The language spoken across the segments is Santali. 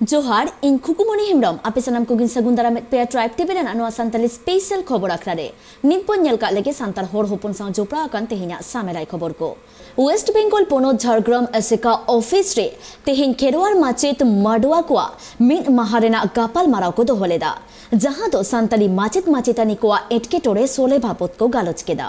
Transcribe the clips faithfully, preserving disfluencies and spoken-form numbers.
ᱡᱚᱦᱟᱨ, ᱤᱧ ᱠᱷᱩᱠᱩᱢᱚᱱᱤ ᱦᱮᱢᱵᱨᱚᱢ᱾ ᱟᱯᱮ ᱥᱟᱱᱟᱢ ᱠᱚᱜᱮᱧ ᱥᱟᱹᱜᱩᱱ ᱫᱟᱨᱟᱢᱮᱫ ᱯᱮᱭᱟ ᱴᱨᱟᱭᱤᱵᱽ ᱴᱤᱵᱷᱤ ᱨᱮᱱᱟᱜ ᱱᱚᱣᱟ ᱥᱟᱱᱛᱟᱲᱤ ᱥᱯᱮᱥᱟᱞ ᱠᱷᱚᱵᱚᱨ ᱟᱠᱷᱲᱟ ᱨᱮ᱾ ᱱᱤᱛ ᱵᱚᱱ ᱧᱮᱞ ᱠᱟᱜ ᱞᱮᱜᱮ ᱥᱟᱱᱛᱟᱲ ᱦᱚᱲ ᱦᱚᱯᱚᱱ ᱥᱟᱶ ᱡᱚᱯᱲᱟᱣ ᱟᱠᱟᱱ ᱛᱮᱦᱮᱧᱟᱜ ᱥᱟᱢᱮᱞᱟᱭ ᱠᱷᱚᱵᱚᱨ ᱠᱚ᱾ ᱣᱮᱥᱴ ᱵᱮᱝᱜᱚᱞ ᱯᱚᱱᱚᱛ ᱡᱷᱟᱲᱜᱨᱟᱢ ᱮᱥᱮᱠᱟ ᱚᱯᱷᱤᱥ ᱨᱮ ᱛᱮᱦᱮᱧ ᱠᱷᱮᱨᱣᱟᱲ ᱢᱟᱪᱮᱫ ᱢᱟᱰᱣᱟ ᱠᱚᱣᱟᱜ ᱢᱤᱫ ᱢᱟᱦᱟ ᱨᱮᱱᱟᱜ ᱜᱟᱯᱟᱞ ᱢᱟᱨᱟᱣ ᱠᱚ ᱫᱚᱦᱚ ᱞᱮᱫᱟ, ᱡᱟᱦᱟᱸ ᱫᱚ ᱥᱟᱱᱛᱟᱲᱤ ᱢᱟᱪᱮᱫ ᱢᱟᱪᱮᱛᱟᱹᱱᱤ ᱠᱚᱣᱟᱜ ᱮᱴᱠᱮᱴᱚᱬᱮ ᱥᱚᱞᱦᱮ ᱵᱟᱵᱚᱛ ᱠᱚ ᱜᱟᱞᱚᱪ ᱠᱮᱫᱟ᱾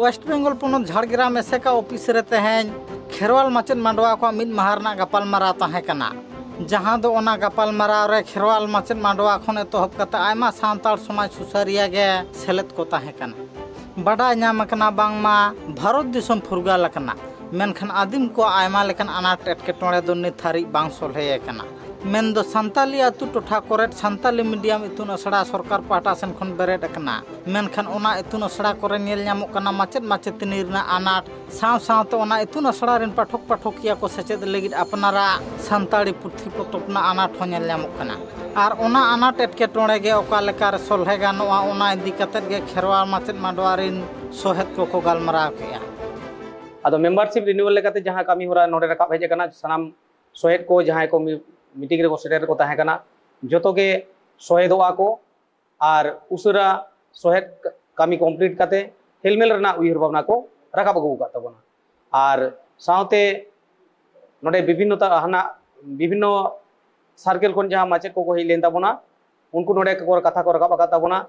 ᱳᱭᱮᱥᱴ ᱵᱮᱝᱜᱚᱞ ᱯᱚᱱᱚᱛ ᱡᱷᱟᱲᱜᱨᱟᱢ ᱮᱥᱮᱠᱟ ᱚᱯᱷᱤᱥ ᱨᱮ ᱛᱮᱦᱮᱧ ᱠᱷᱮᱨᱣᱟᱞ ᱢᱟᱪᱮᱫ ᱢᱟᱰᱣᱟ ᱠᱚᱣᱟᱜ ᱢᱤᱫ ᱢᱟᱦᱟ ᱨᱮᱱᱟᱜ ᱜᱟᱯᱟᱞᱢᱟᱨᱟᱣ ᱛᱟᱦᱮᱸ ᱠᱟᱱᱟ, ᱡᱟᱦᱟᱸ ᱫᱚ ᱚᱱᱟ ᱜᱟᱯᱟᱞᱢᱟᱨᱟᱣ ᱨᱮ ᱠᱷᱮᱨᱣᱟᱞ ᱢᱟᱪᱮᱫ ᱢᱟᱰᱣᱟ ᱠᱷᱚᱱ ᱮᱛᱚᱦᱚᱵ ᱠᱟᱛᱮ ᱟᱭᱢᱟ ᱥᱟᱱᱛᱟᱲ ᱥᱚᱢᱟᱡᱽ ᱥᱩᱥᱟᱹᱨᱤᱭᱟᱹ ᱜᱮ ᱥᱮᱞᱮᱫ ᱠᱚ ᱛᱟᱦᱮᱸ ᱠᱟᱱᱟ᱾ ᱵᱟᱰᱟᱭ ᱧᱟᱢ ᱟᱠᱟᱱᱟ ᱵᱟᱝᱢᱟ ᱵᱷᱟᱨᱚᱛ ᱫᱤᱥᱚᱢ ᱯᱷᱩᱨᱜᱟᱹᱞ ᱟᱠᱟᱱᱟ, ᱢᱮᱱᱠᱷᱟᱱ ᱟᱹᱫᱤᱢ ᱠᱚᱣᱟᱜ ᱟᱭᱢᱟ ᱞᱮᱠᱟᱱ ᱟᱱᱟᱴ ᱮᱴᱠᱮᱴᱚᱬᱮ ᱫᱚ ᱱᱤᱛ ᱦᱟᱹᱨᱤᱡ ᱵᱟᱝ ᱥᱚᱞᱦᱮ ᱟᱠᱟᱱᱟ᱾ ᱢᱮᱱᱫᱚ ᱥᱟᱱᱛᱟᱞᱤ ᱟᱹᱛᱩ ᱴᱚᱴᱷᱟ ᱠᱚᱨᱮᱫ ᱥᱟᱱᱛᱟᱞᱤ ᱢᱤᱰᱤᱭᱟᱢ ᱤᱛᱩᱱ ᱟᱥᱲᱟ ᱥᱚᱨᱠᱟᱨ ᱯᱟᱦᱴᱟ ᱥᱮᱱ ᱠᱷᱚᱱ ᱵᱮᱨᱮᱫ ᱟᱠᱟᱱᱟ, ᱢᱮᱱᱠᱷᱟᱱ ᱚᱱᱟ ᱤᱛᱩᱱ ᱟᱥᱲᱟ ᱠᱚᱨᱮ ᱧᱮᱞ ᱧᱟᱢᱚᱜ ᱠᱟᱱᱟ ᱢᱟᱪᱮᱫ ᱢᱟᱪᱮᱛᱟᱹᱱᱤ ᱨᱮᱱᱟᱜ ᱟᱱᱟᱴ, ᱥᱟᱶ ᱥᱟᱶᱛᱮ ᱚᱱᱟ ᱤᱛᱩᱱ ᱟᱥᱲᱟ ᱨᱮᱱ ᱯᱟᱴᱷᱚᱠ ᱯᱟᱴᱷᱚᱠᱤᱭᱟᱹ ᱠᱚ ᱥᱮᱪᱮᱫ ᱞᱟᱹᱜᱤᱫ ᱟᱯᱱᱟᱨᱟᱜ ᱥᱟᱱᱛᱟᱲᱤ ᱯᱩᱛᱷᱤ ᱯᱚᱛᱚᱵ ᱨᱮᱱᱟᱜ ᱟᱱᱟᱴ ᱦᱚᱸ ᱧᱮᱞ ᱧᱟᱢᱚᱜ ᱠᱟᱱᱟ᱾ ᱟᱨ ᱚᱱᱟ ᱟᱱᱟᱴ ᱮᱴᱠᱮᱴᱚᱬᱮ ᱜᱮ ᱚᱠᱟ ᱞᱮᱠᱟᱨᱮ ᱥᱚᱞᱦᱮ ᱜᱟᱱᱚᱜᱼᱟ, ᱚᱱᱟ ᱤᱫᱤ ᱠᱟᱛᱮᱫ ᱜᱮ ᱠᱷᱮᱨᱣᱟᱲ ᱢᱟᱪᱮᱫ ᱢᱟᱰᱣᱟ ᱨᱮᱱ ᱥᱚᱦᱮᱫ ᱠᱚᱠᱚ ᱜᱟᱞᱢᱟᱨᱟᱣ ᱠᱮᱜᱼᱟ᱾ ᱟᱫᱚ ᱢᱮᱢᱵᱟᱨᱥᱤᱯ ᱨᱤᱱᱤᱣᱟᱞ ᱞᱮᱠᱟᱛᱮ ᱡᱟᱦᱟᱸ ᱠᱟᱹᱢᱤ ᱦᱚᱨᱟ ᱱᱚᱰᱮ ᱨᱟᱠᱟᱵ ᱦᱮᱡ ᱟᱠᱟᱱᱟ, ᱥᱟᱱᱟᱢ ᱥᱚᱦᱮᱫ ᱠᱚ ᱡᱟᱦᱟᱸᱭ ᱠᱚ ᱢᱤ-, ᱢᱤᱴᱤᱝ ᱨᱮᱠᱚ ᱥᱮᱴᱮᱨ ᱠᱚ ᱛᱟᱦᱮᱸ ᱠᱟᱱᱟ, ᱡᱚᱛᱚ ᱜᱮ ᱥᱚᱦᱮᱫᱚᱜᱼᱟ ᱠᱚ ᱟᱨ ᱩᱥᱟᱹᱨᱟ ᱥᱚᱦᱮᱫ ᱠᱟᱹᱢᱤ ᱠᱚᱢᱯᱞᱤᱴ ᱠᱟᱛᱮ ᱦᱮᱞᱢᱮᱞ ᱨᱮᱱᱟᱜ ᱩᱭᱦᱟᱹᱨ ᱵᱷᱟᱵᱽᱱᱟ ᱠᱚ ᱨᱟᱠᱟᱵ ᱟᱹᱜᱩ ᱟᱠᱟᱫ ᱛᱟᱵᱚᱱᱟ᱾ ᱟᱨ ᱥᱟᱶᱛᱮ ᱱᱚᱰᱮ ᱵᱤᱵᱷᱤᱱᱱᱚ ᱛᱟ-, ᱦᱟᱱᱟ ᱵᱤᱵᱷᱤᱱᱱᱚ ᱥᱟᱨᱠᱮᱞ ᱠᱷᱚᱱ ᱡᱟᱦᱟᱸ ᱢᱟᱪᱮᱫ ᱠᱚᱠᱚ ᱦᱮᱡ ᱞᱮᱱ ᱛᱟᱵᱚᱱᱟ, ᱩᱱᱠᱩ ᱱᱚᱰᱮ ᱠᱚ ᱠᱟᱛᱷᱟ ᱠᱚ ᱨᱟᱠᱟᱵ ᱟᱠᱟᱫ ᱛᱟᱵᱚᱱᱟ᱾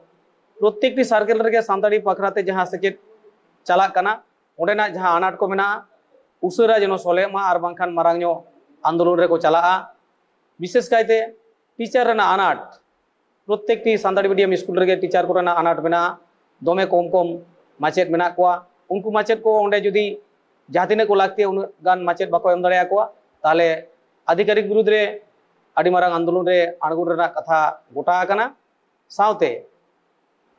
ᱯᱨᱚᱛᱮᱠᱴᱤ ᱥᱟᱨᱠᱮᱞ ᱨᱮᱜᱮ ᱥᱟᱱᱛᱟᱲᱤ ᱵᱟᱠᱷᱨᱟ ᱛᱮ ᱡᱟᱦᱟᱸ ᱥᱮᱪᱮᱫ ᱪᱟᱞᱟᱜ ᱠᱟᱱᱟ, ᱚᱸᱰᱮᱱᱟᱜ ᱡᱟᱦᱟᱸ ᱟᱱᱟᱴ ᱠᱚ ᱢᱮᱱᱟᱜᱼᱟ, ᱩᱥᱟᱹᱨᱟ ᱡᱮᱱᱚ ᱥᱚᱞᱦᱮᱜ ᱢᱟ, ᱟᱨ ᱵᱟᱝᱠᱷᱟᱱ ᱢᱟᱨᱟᱝ ᱧᱚᱜ ᱟᱱᱫᱳᱞᱚᱱ ᱨᱮᱠᱚ ᱪᱟᱞᱟᱜᱼᱟ᱾ ᱵᱤᱥᱮᱥ ᱠᱟᱭᱛᱮ ᱴᱤᱪᱟᱨ ᱨᱮᱱᱟᱜ ᱟᱱᱟᱴ, ᱯᱨᱚᱛᱮᱠᱴᱤ ᱥᱟᱱᱛᱟᱲᱤ ᱢᱤᱰᱤᱭᱟᱢ ᱥᱠᱩᱞ ᱨᱮᱜᱮ ᱴᱤᱪᱟᱨ ᱠᱚᱨᱮᱱᱟᱜ ᱟᱱᱟᱴ ᱢᱮᱱᱟᱜᱼᱟ, ᱫᱚᱢᱮ ᱠᱚᱢ ᱠᱚᱢ ᱢᱟᱪᱮᱫ ᱢᱮᱱᱟᱜ ᱠᱚᱣᱟ᱾ ᱩᱱᱠᱩ ᱢᱟᱪᱮᱫ ᱠᱚ ᱚᱸᱰᱮ ᱡᱩᱫᱤ ᱡᱟᱦᱟᱸ ᱛᱤᱱᱟᱹᱜ ᱠᱚ ᱞᱟᱹᱠᱛᱤᱭᱟ, ᱩᱱᱟᱹᱜ ᱜᱟᱱ ᱢᱟᱪᱮᱫ ᱵᱟᱠᱚ ᱮᱢ ᱫᱟᱲᱮᱭᱟᱠᱚᱣᱟ, ᱛᱟᱦᱚᱞᱮ ᱟᱫᱷᱤᱠᱟᱨᱤᱠ ᱵᱤᱨᱩᱫᱽ ᱨᱮ ᱟᱹᱰᱤ ᱢᱟᱨᱟᱝ ᱟᱱᱫᱳᱞᱚᱱ ᱨᱮ ᱟᱬᱜᱚᱱ ᱨᱮᱱᱟᱜ ᱠᱟᱛᱷᱟ ᱜᱚᱴᱟ ᱟᱠᱟᱱᱟ᱾ ᱥᱟᱶᱛᱮ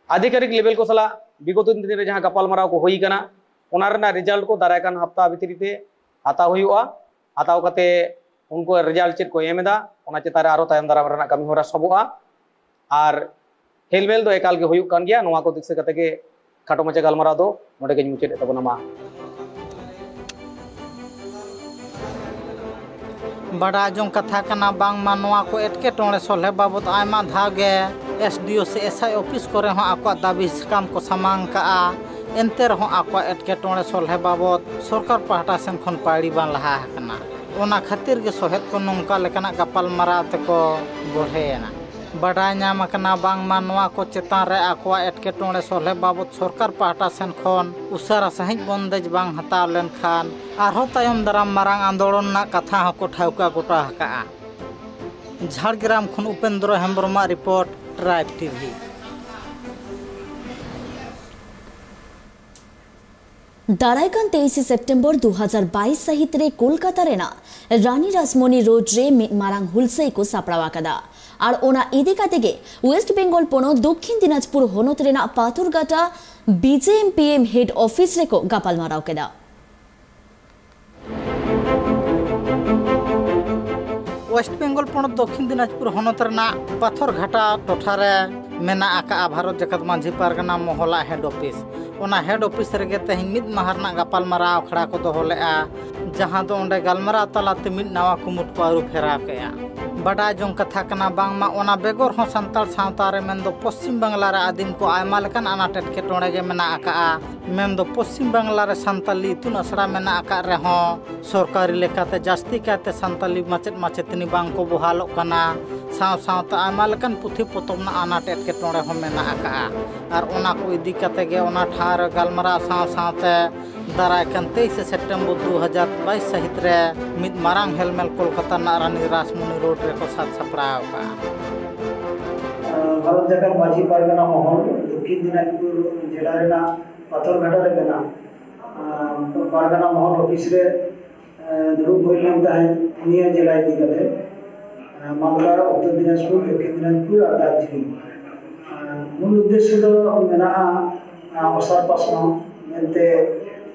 ᱟᱫᱷᱤᱠᱟᱨᱤᱠ ᱞᱮᱵᱮᱞ ᱠᱚ ᱥᱟᱞᱟᱜ ᱵᱤᱜᱚᱛ ᱫᱤᱱ ᱨᱮ ᱡᱟᱦᱟᱸ ᱜᱟᱯᱟᱞᱢᱟᱨᱟᱣ ᱠᱚ ᱦᱩᱭ ᱟᱠᱟᱱᱟ, ᱚᱱᱟ ᱨᱮᱱᱟᱜ ᱨᱮᱡᱟᱞᱴ ᱠᱚ ᱫᱟᱨᱟᱭ ᱠᱟᱱ ᱦᱟᱯᱛᱟ ᱵᱷᱤᱛᱨᱤ ᱛᱮ ᱦᱟᱛᱟᱣ ᱦᱩᱭᱩᱜᱼᱟ᱾ ᱦᱟᱛᱟᱣ ᱠᱟᱛᱮ ᱩᱱᱠᱩᱣᱟᱜ ᱨᱮᱡᱟᱞᱴ ᱪᱮᱫ ᱠᱚ ᱮᱢ ᱮᱫᱟ, ᱚᱱᱟ ᱪᱮᱛᱟᱱ ᱨᱮ ᱟᱨᱚ ᱛᱟᱭᱚᱢ ᱫᱟᱨᱟᱢ ᱨᱮᱱᱟᱜ ᱠᱟᱹᱢᱤ ᱦᱚᱨᱟ ᱥᱟᱵᱚᱜᱼᱟ᱾ ᱟᱨ ᱦᱮᱞᱢᱮᱞ ᱫᱚ ᱮᱠᱟᱞ ᱜᱮ ᱦᱩᱭᱩᱜ ᱠᱟᱱ ᱜᱮᱭᱟ᱾ ᱱᱚᱣᱟ ᱠᱚ ᱫᱤᱥᱟᱹ ᱠᱟᱛᱮ ᱜᱮ ᱠᱷᱟᱴᱚ ᱢᱟᱪᱷᱟ ᱜᱟᱞᱢᱟᱨᱟᱣ ᱫᱚ ᱱᱚᱰᱮ ᱜᱮᱧ ᱢᱩᱪᱟᱹᱫ ᱮᱫ ᱛᱟᱵᱚᱱᱟ᱾ ᱢᱟ᱾ ᱵᱟᱰᱟᱭ ᱡᱚᱝ ᱠᱟᱛᱷᱟ ᱠᱟᱱᱟ, ᱵᱟᱝᱢᱟ ᱱᱚᱣᱟ ᱠᱚ ᱮᱴᱠᱮᱴᱚᱬᱮ ᱥᱚᱞᱦᱮ ᱵᱟᱵᱚᱫ ᱟᱭᱢᱟ ᱫᱷᱟᱣ ᱜᱮ ᱮᱥ ᱰᱤ ᱳ ᱥᱮ ᱮᱥ ᱟᱭ ᱚᱯᱷᱤᱥ ᱠᱚᱨᱮ ᱦᱚᱸ ᱟᱠᱚᱣᱟᱜ ᱫᱟᱹᱵᱤ ᱥᱟᱠᱟᱢ ᱠᱚ ᱥᱟᱢᱟᱝ ᱠᱟᱜᱼᱟ᱾ ᱮᱱᱛᱮ ᱨᱮᱦᱚᱸ ᱟᱠᱚᱣᱟᱜ ᱮᱴᱠᱮᱴᱚᱬᱮ ᱥᱚᱞᱦᱮ ᱵᱟᱵᱚᱫ ᱥᱚᱨᱠᱟᱨ ᱯᱟᱦᱴᱟ ᱥᱮᱱ ᱠᱷᱚᱱ ᱯᱟᱹᱭᱲᱤ ᱵᱟᱝ ᱞᱟᱦᱟ ᱟᱠᱟᱱᱟ᱾ ᱚᱱᱟ ᱠᱷᱟᱹᱛᱤᱨ ᱜᱮ ᱥᱚᱦᱮᱫ ᱠᱚ ᱱᱚᱝᱠᱟ ᱞᱮᱠᱟᱱᱟᱜ ᱜᱟᱯᱟᱞᱢᱟᱨᱟᱣ ᱛᱮᱠᱚ ᱵᱚᱲᱦᱮᱭᱮᱱᱟ᱾ ᱵᱟᱰᱟᱭ ᱧᱟᱢ ᱟᱠᱟᱱᱟ, ᱵᱟᱝᱢᱟ ᱱᱚᱣᱟ ᱠᱚ ᱪᱮᱛᱟᱱ ᱨᱮ ᱟᱠᱚᱣᱟᱜ ᱮᱴᱠᱮᱴᱚᱬᱮ ᱥᱚᱞᱦᱮ ᱵᱟᱵᱚᱫ ᱥᱚᱨᱠᱟᱨ ᱯᱟᱦᱴᱟ ᱥᱮᱱ ᱠᱷᱚᱱ ᱩᱥᱟᱹᱨᱟ ᱥᱟᱹᱦᱤᱡ ᱵᱚᱱᱫᱮᱡ ᱵᱟᱝ ᱦᱟᱛᱟᱣ ᱞᱮᱱᱠᱷᱟᱱ ᱟᱨᱦᱚᱸ ᱛᱟᱭᱚᱢ ᱫᱟᱨᱟᱢ ᱢᱟᱨᱟᱝ ᱟᱱᱫᱳᱞᱚᱱ ᱨᱮᱱᱟᱜ ᱠᱟᱛᱷᱟ ᱦᱚᱸᱠᱚ ᱴᱷᱟᱹᱣᱠᱟᱹ ᱜᱚᱴᱟ ᱟᱠᱟᱫᱼᱟ᱾ ᱡᱷᱟᱲᱜᱨᱟᱢ ᱠᱷᱚᱱ ᱩᱯᱮᱱᱫᱨᱚ ᱦᱮᱢᱵᱨᱚᱢᱟᱜ ᱨᱤᱯᱳᱨᱴ, ᱴᱨᱟᱭᱤᱵᱽ ᱴᱤ ᱵᱷᱤ᱾ ᱫᱟᱨᱟᱭ ᱠᱟᱱ ᱛᱮᱭᱤᱥᱮ ᱥᱮᱯᱴᱮᱢᱵᱚᱨ ᱫᱩ ᱦᱟᱡᱟᱨ ᱵᱟᱭᱤᱥ ᱥᱟᱹᱦᱤᱛ ᱨᱮ ᱠᱳᱞᱠᱟᱛᱟ ᱨᱮᱱᱟᱜ ᱨᱟᱱᱤ ᱨᱟᱥᱢᱚᱱᱤ ᱨᱳᱰ ᱨᱮ ᱢᱤᱫ ᱢᱟᱨᱟᱝ ᱦᱩᱞᱥᱟᱹᱭ ᱠᱚ ᱥᱟᱯᱲᱟᱣ ᱟᱠᱟᱫᱟ᱾ ᱟᱨ ᱚᱱᱟ ᱤᱫᱤ ᱠᱟᱛᱮ ᱜᱮ ᱳᱭᱮᱥᱴ ᱵᱮᱝᱜᱚᱞ ᱯᱚᱱᱚᱛ ᱫᱚᱠᱠᱷᱤᱱ ᱫᱤᱱᱟᱡᱽᱯᱩᱨ ᱦᱚᱱᱚᱛ ᱨᱮᱱᱟᱜ Patharghata B J M P M head office ᱨᱮᱠᱚ ᱜᱟᱯᱟᱞᱢᱟᱨᱟᱣ ᱠᱮᱫᱟ᱾ ᱳᱭᱮᱥᱴ ᱵᱮᱝᱜᱚᱞ ᱯᱚᱱᱚᱛ ᱫᱚᱠᱠᱷᱤᱱ ᱫᱤᱱᱟᱡᱽᱯᱩᱨ ᱦᱚᱱᱚᱛ ᱨᱮᱱᱟᱜ ᱯᱟᱛᱷᱚᱨᱜᱷᱟᱴᱟ ᱴᱚᱴᱷᱟ ᱨᱮ ᱢᱮᱱᱟᱜ ᱟᱠᱟᱫᱼᱟ ᱵᱷᱟᱨᱚᱛ ᱡᱟᱠᱟᱛ ᱢᱟᱹᱡᱷᱤ ᱯᱟᱨᱜᱟᱱᱟ ᱢᱚᱦᱚᱞᱟᱜ ᱦᱮᱰ ᱚᱯᱷᱤᱥ᱾ ᱚᱱᱟ ᱦᱮᱰ ᱚᱯᱷᱤᱥ ᱨᱮᱜᱮ ᱛᱮᱦᱮᱧ ᱢᱤᱫ ᱢᱟᱦᱟ ᱨᱮᱱᱟᱜ ᱜᱟᱯᱟᱞᱢᱟᱨᱟᱣ ᱟᱠᱷᱲᱟ ᱠᱚ ᱫᱚᱦᱚ ᱞᱮᱫᱼᱟ, ᱡᱟᱦᱟᱸ ᱫᱚ ᱚᱸᱰᱮ ᱜᱟᱞᱢᱟᱨᱟᱣ ᱛᱟᱞᱟᱛᱮ ᱢᱤᱫ ᱱᱟᱣᱟ ᱠᱩᱢᱩᱴ ᱠᱚ ᱟᱹᱨᱩ ᱯᱷᱮᱨᱟᱣ ᱠᱮᱫᱼᱟ᱾ ᱵᱟᱰᱟᱭ ᱡᱚᱝ ᱠᱟᱛᱷᱟ ᱠᱟᱱᱟ, ᱵᱟᱝᱢᱟ ᱚᱱᱟ ᱵᱮᱜᱚᱨ ᱦᱚᱸ ᱥᱟᱱᱛᱟᱲ ᱥᱟᱶᱛᱟ ᱨᱮ ᱢᱮᱱᱫᱚ ᱯᱚᱥᱪᱤᱢ ᱵᱟᱝᱞᱟ ᱨᱮ ᱟᱹᱫᱤᱢ ᱠᱚ ᱟᱭᱢᱟ ᱞᱮᱠᱟᱱ ᱟᱱᱟᱴ ᱮᱴᱠᱮᱴᱚᱬᱮ ᱜᱮ ᱢᱮᱱᱟᱜ ᱟᱠᱟᱫᱼᱟ᱾ ᱢᱮᱱᱫᱚ ᱯᱚᱥᱪᱤᱢ ᱵᱟᱝᱞᱟ ᱨᱮ ᱥᱟᱱᱛᱟᱞᱤ ᱤᱛᱩᱱ ᱟᱥᱲᱟ ᱢᱮᱱᱟᱜ ᱟᱠᱟᱫ ᱨᱮᱦᱚᱸ ᱥᱚᱨᱠᱟᱨᱤ ᱞᱮᱠᱟᱛᱮ ᱡᱟᱹᱥᱛᱤ ᱠᱟᱭᱛᱮ ᱥᱟᱱᱛᱟᱞᱤ ᱢᱟᱪᱮᱫ ᱢᱟᱪᱮᱛᱟᱹᱱᱤ ᱵᱟᱝ ᱠᱚ ᱵᱚᱦᱟᱞᱚᱜ ᱠᱟᱱᱟ᱾ ᱥᱟᱶ ᱥᱟᱶᱛᱮ ᱟᱭᱢᱟ ᱞᱮᱠᱟᱱ ᱯᱩᱛᱷᱤ ᱯᱚᱛᱚᱵ ᱨᱮᱱᱟᱜ ᱟᱱᱟᱴ ᱮᱴᱠᱮᱴᱚᱬᱮ ᱦᱚᱸ ᱢᱮᱱᱟᱜ ᱟᱠᱟᱫᱼᱟ᱾ ᱟᱨ ᱚᱱᱟ ᱠᱚ ᱤᱫᱤ ᱠᱟᱛᱮ ᱜᱮ ᱚᱱᱟ ᱴᱷᱟᱶ ᱨᱮ ᱜᱟᱞᱢᱟᱨᱟᱣ ᱥᱟᱶ ᱥᱟᱶᱛᱮ ᱫᱟᱨᱟᱭ ᱠᱟᱱ ᱛᱮᱭᱤᱥᱮ ᱥᱮᱯᱴᱮᱢᱵᱚᱨ ᱫᱩ ᱦᱟᱡᱟᱨ ᱵᱟᱭᱤᱥ ᱥᱟᱹᱦᱤᱛ ᱨᱮ ᱢᱤᱫ ᱢᱟᱨᱟᱝ ᱦᱮᱞᱢᱮᱞ ᱠᱳᱞᱠᱟᱛᱟ ᱨᱮᱱᱟᱜ ᱨᱟᱱᱤ ᱨᱟᱥᱢᱚᱱᱤ ᱨᱳᱰ ᱨᱮᱠᱚ ᱥᱟᱡᱽ ᱥᱟᱯᱲᱟᱣ ᱟᱠᱟᱫᱼᱟ᱾ ᱵᱷᱟᱨᱚᱛ ᱡᱟᱠᱟᱛ ᱢᱟᱹᱡᱷᱤ ᱯᱟᱨᱜᱟᱱᱟ ᱢᱚᱦᱚᱞ ᱫᱚᱠᱠᱷᱤᱱ ᱫᱤᱱᱟᱡᱽᱯᱩᱨ ᱡᱮᱞᱟ ᱨᱮᱱᱟᱜ ᱯᱟᱛᱷᱚᱨᱜᱷᱟᱴᱟ ᱨᱮ ᱢᱮᱱᱟᱜ, ᱟᱨ ᱯᱟᱨᱜᱟᱱᱟ ᱢᱚᱦᱚᱞ ᱚᱯᱷᱤᱥ ᱨᱮ, ᱮ, ᱫᱩᱲᱩᱵ ᱦᱩᱭ ᱞᱮᱱ ᱛᱟᱦᱮᱸᱫ ᱱᱤᱭᱟᱹ ᱡᱮᱞᱟ ᱤᱫᱤ ᱠᱟᱛᱮ, ᱮ, ᱢᱟᱞᱫᱟ, ᱩᱛᱛᱚᱨ ᱫᱤᱱᱟᱡᱽᱯᱩᱨ, ᱫᱚᱠᱠᱷᱤᱱ ᱫᱤᱱᱟᱡᱽᱯᱩᱨ ᱟᱨ ᱫᱟᱨᱡᱤᱞᱤᱝ᱾ ᱮ, ᱢᱩᱞ ᱩᱫᱽᱫᱮᱥᱥᱚ ᱫᱚ ᱢᱮᱱᱟᱜᱼᱟ, ᱮ, ᱚᱥᱟᱨ ᱯᱟᱥᱱᱟᱣ ᱢᱮᱱᱛᱮ,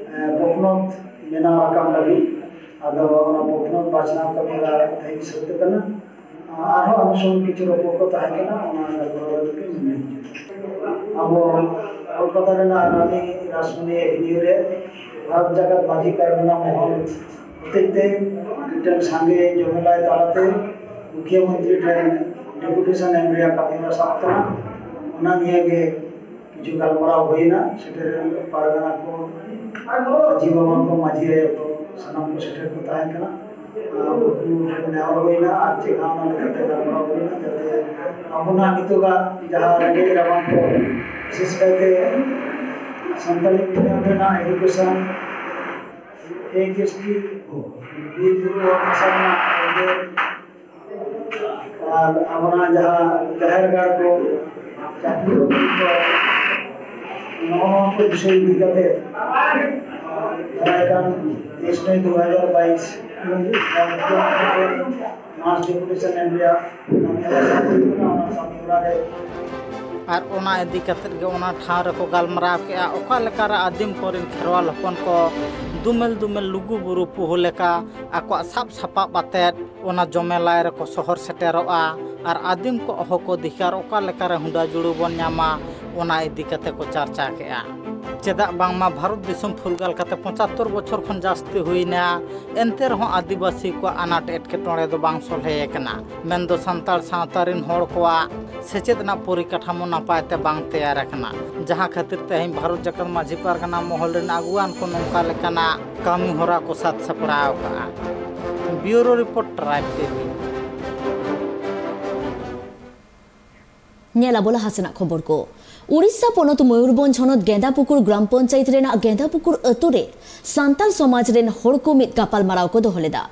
ᱮ, ᱵᱚᱠᱱᱚᱛ ᱵᱮᱱᱟᱣ ᱨᱟᱠᱟᱵ ᱞᱟᱹᱜᱤᱫ᱾ ᱟᱫᱚ ᱚᱱᱟ ᱵᱚᱠᱱᱚᱛ ᱵᱟᱪᱷᱱᱟᱣ ᱠᱟᱹᱢᱤ ᱦᱚᱨᱟ ᱛᱮᱦᱮᱧ ᱥᱟᱹᱛ ᱟᱠᱟᱱᱟ᱾ ᱟᱨᱦᱚᱸ ᱟᱹᱱᱩᱥᱚᱝᱜᱤᱠ ᱠᱤᱪᱷᱩ ᱨᱚᱯᱚᱲ ᱠᱚ ᱛᱟᱦᱮᱸ ᱠᱟᱱᱟ, ᱚᱱᱟ ᱜᱟᱞᱢᱟᱨᱟᱣ ᱞᱟᱹᱜᱤᱫ ᱜᱮ ᱢᱮᱱᱟᱹᱧ᱾ ᱟᱵᱚ ᱠᱳᱞᱠᱟᱛᱟ ᱨᱮᱱᱟᱜ ᱨᱟᱱᱤ ᱨᱟᱥᱢᱚᱱᱤ ᱮᱵᱷᱮᱱᱤᱭᱩ ᱨᱮ ᱵᱷᱟᱨᱚᱛ ᱡᱟᱠᱟᱛ ᱢᱟᱹᱡᱷᱤ ᱯᱟᱨᱜᱟᱱᱟ ᱢᱚᱦᱚᱞ ᱦᱚᱛᱮᱡ ᱛᱮ ᱢᱤᱫᱴᱮᱱ ᱥᱟᱸᱜᱮ ᱡᱚᱢᱮᱞᱟᱭ ᱛᱟᱞᱟᱛᱮ ᱢᱩᱠᱷᱤᱭᱟᱹ ᱢᱚᱱᱛᱨᱤ ᱴᱷᱮᱱ ᱰᱮᱯᱩᱴᱮᱥᱚᱱ ᱮᱢ ᱨᱮᱭᱟᱜ ᱠᱟᱹᱢᱤ ᱦᱚᱨᱟ ᱥᱟᱵ ᱠᱟᱱᱟ᱾ ᱚᱱᱟ ᱱᱤᱭᱮ ᱜᱮ ᱠᱤᱪᱷᱩ ᱜᱟᱞᱢᱟᱨᱟᱣ ᱦᱩᱭᱱᱟ᱾ ᱥᱮᱴᱮᱨᱮᱱ ᱯᱟᱨᱜᱟᱱᱟ ᱠᱚ, ᱢᱟᱹᱡᱷᱤ ᱵᱟᱵᱟ ᱠᱚ, ᱢᱟᱹᱡᱷᱤ ᱟᱭᱳ ᱠᱚ, ᱥᱟᱱᱟᱢ ᱠᱚ ᱥᱮᱴᱮᱨ ᱠᱚ ᱛᱟᱦᱮᱸ ᱠᱟᱱᱟ᱾ ᱟᱨ ᱩᱱᱠᱩ ᱴᱷᱮᱱ ᱱᱮᱦᱚᱨ ᱦᱩᱭᱱᱟ ᱟᱨ ᱪᱮᱫ ᱚᱱᱟ ᱞᱮᱠᱟᱛᱮ ᱜᱟᱞᱢᱟᱨᱟᱣ ᱦᱩᱭᱱᱟ, ᱡᱟᱛᱮ ᱟᱵᱚᱱᱟᱜ ᱱᱤᱛᱚᱜᱟᱜ ᱡᱟᱦᱟᱸ ᱨᱮᱸᱜᱮᱡ ᱨᱟᱵᱟᱝ ᱠᱚ, ᱵᱤᱥᱮᱥ ᱠᱟᱭᱛᱮ ᱥᱟᱱᱛᱟᱲᱤ ᱢᱤᱰᱤᱭᱟᱢ ᱨᱮᱱᱟᱜ ᱮᱰᱩᱠᱮᱥᱚᱱ, ᱮᱭᱤᱪ ᱮᱥ ᱴᱤ, ᱵᱤᱨ ᱵᱩᱨᱩ ᱚᱛ ᱦᱟᱥᱟ ᱨᱮᱱᱟᱜ ᱟᱹᱭᱫᱟᱹᱨ, ᱟᱨ ᱟᱵᱚᱱᱟᱜ ᱡᱟᱦᱟᱸ ᱡᱟᱦᱮᱨ ᱜᱟᱲ ᱠᱚ, ᱪᱟᱹᱠᱨᱤ ᱵᱟᱹᱠᱨᱤ ᱠᱚ, ᱱᱚᱜᱼᱚ ᱱᱚᱣᱟ ᱠᱚ ᱵᱤᱥᱚᱭ ᱤᱫᱤ ᱠᱟᱛᱮ ᱫᱟᱨᱟᱭ ᱠᱟᱱ ᱛᱮᱭᱤᱥ ᱱᱚᱭ ᱫᱩ ᱦᱟᱡᱟᱨ ᱵᱟᱭᱤᱥ ᱢᱟᱥ ᱰᱮᱯᱩᱴᱮᱥᱚᱱ ᱮᱢ ᱨᱮᱭᱟᱜ ᱠᱟᱹᱢᱤ ᱦᱚᱨᱟ ᱥᱟᱹᱨᱫᱤ ᱠᱟᱱᱟ᱾ ᱚᱱᱟ ᱠᱟᱹᱢᱤ ᱦᱚᱨᱟ ᱨᱮ ᱟᱨ ᱚᱱᱟ ᱤᱫᱤ ᱠᱟᱛᱮᱫ ᱜᱮ ᱚᱱᱟ ᱴᱷᱟᱶ ᱨᱮᱠᱚ ᱜᱟᱞᱢᱟᱨᱟᱣ ᱠᱮᱜᱼᱟ, ᱚᱠᱟ ᱞᱮᱠᱟᱨᱮ ᱟᱹᱫᱤᱢ ᱠᱚᱨᱮᱱ ᱠᱷᱮᱨᱣᱟᱞ ᱦᱚᱯᱚᱱ ᱠᱚ ᱫᱩᱢᱮᱞ ᱫᱩᱢᱮᱞ ᱞᱩᱜᱩ ᱵᱩᱨᱩ ᱯᱩᱦᱩ ᱞᱮᱠᱟ ᱟᱠᱚᱣᱟᱜ ᱥᱟᱵ ᱥᱟᱯᱟᱵ ᱟᱛᱮᱫ ᱚᱱᱟ ᱡᱚᱢᱮᱞᱟᱭ ᱨᱮᱠᱚ ᱥᱚᱦᱚᱨ ᱥᱮᱴᱮᱨᱚᱜᱼᱟ ᱟᱨ ᱟᱹᱫᱤᱢ ᱠᱚᱣᱟᱜ ᱦᱚᱠ ᱚᱫᱷᱤᱠᱟᱨ ᱚᱠᱟ ᱞᱮᱠᱟᱨᱮ ᱦᱩᱸᱰᱟᱹ ᱡᱩᱲᱩ ᱵᱚᱱ ᱧᱟᱢᱟ, ᱚᱱᱟ ᱤᱫᱤ ᱠᱟᱛᱮ ᱠᱚ ᱪᱟᱨᱪᱟ ᱠᱮᱜᱼᱟ᱾ ᱪᱮᱫᱟᱜ ᱵᱟᱝᱢᱟ ᱵᱷᱟᱨᱚᱛ ᱫᱤᱥᱚᱢ ᱯᱷᱩᱨᱜᱟᱹᱞ ᱠᱟᱛᱮ ᱯᱚᱸᱪᱟᱛᱛᱳᱨ ᱵᱚᱪᱷᱚᱨ ᱠᱷᱚᱱ ᱡᱟᱹᱥᱛᱤ ᱦᱩᱭᱱᱟ, ᱮᱱᱛᱮ ᱨᱮᱦᱚᱸ ᱟᱹᱫᱤᱵᱟᱹᱥᱤ ᱠᱚᱣᱟᱜ ᱟᱱᱟᱴ ᱮᱴᱠᱮᱴᱚᱬᱮ ᱫᱚ ᱵᱟᱝ ᱥᱚᱞᱦᱮ ᱟᱠᱟᱱᱟ᱾ ᱢᱮᱱᱫᱚ ᱥᱟᱱᱛᱟᱲ ᱥᱟᱶᱛᱟ ᱨᱮᱱ ᱦᱚᱲ ᱠᱚᱣᱟᱜ ᱥᱮᱪᱮᱫ ᱨᱮᱱᱟᱜ ᱯᱚᱨᱤᱠᱟᱴᱷᱟᱢᱳ ᱱᱟᱯᱟᱭ ᱛᱮ ᱵᱟᱝ ᱛᱮᱭᱟᱨ ᱟᱠᱟᱱᱟ, ᱡᱟᱦᱟᱸ ᱠᱷᱟᱹᱛᱤᱨ ᱛᱮᱦᱮᱧ ᱵᱷᱟᱨᱚᱛ ᱡᱟᱠᱟᱛ ᱢᱟᱹᱡᱷᱤ ᱯᱟᱨᱜᱟᱱᱟ ᱢᱚᱦᱚᱞ ᱨᱮᱱ ᱟᱹᱜᱩᱣᱟᱱ ᱠᱚ ᱱᱚᱝᱠᱟ ᱞᱮᱠᱟᱱᱟᱜ ᱠᱟᱹᱢᱤ ᱦᱚᱨᱟ ᱠᱚ ᱥᱟᱛ ᱥᱟᱯᱲᱟᱣ ᱟᱠᱟᱫᱼᱟ᱾ ᱵᱤᱭᱩᱨᱳ ᱨᱤᱯᱳᱨᱴ, ᱴᱨᱟᱭᱤᱵᱽ ᱴᱤᱵᱷᱤ᱾ ᱧᱮᱞ ᱟᱵᱚ ᱞᱟᱦᱟ ᱥᱮᱱᱟᱜ ᱠᱷᱚᱵᱚᱨ ᱠᱚ᱾ ᱩᱲᱤᱥᱥᱟ ᱯᱚᱱᱚᱛ ᱢᱚᱭᱩᱨᱵᱷᱚᱸᱡᱽ ᱦᱚᱱᱚᱛ ᱜᱮᱸᱫᱟᱯᱩᱠᱩᱨ ᱜᱨᱟᱢ ᱯᱚᱧᱪᱟᱭᱮᱛ ᱨᱮᱱᱟᱜ ᱜᱮᱸᱫᱟᱯᱩᱠᱩᱨ ᱟᱹᱛᱩ ᱨᱮ ᱥᱟᱱᱛᱟᱲ ᱥᱚᱢᱟᱡᱽ ᱨᱮᱱ ᱦᱚᱲ ᱠᱚ ᱢᱤᱫ ᱜᱟᱯᱟᱞᱢᱟᱨᱟᱣ ᱠᱚ ᱫᱚᱦᱚ ᱞᱮᱫᱟ᱾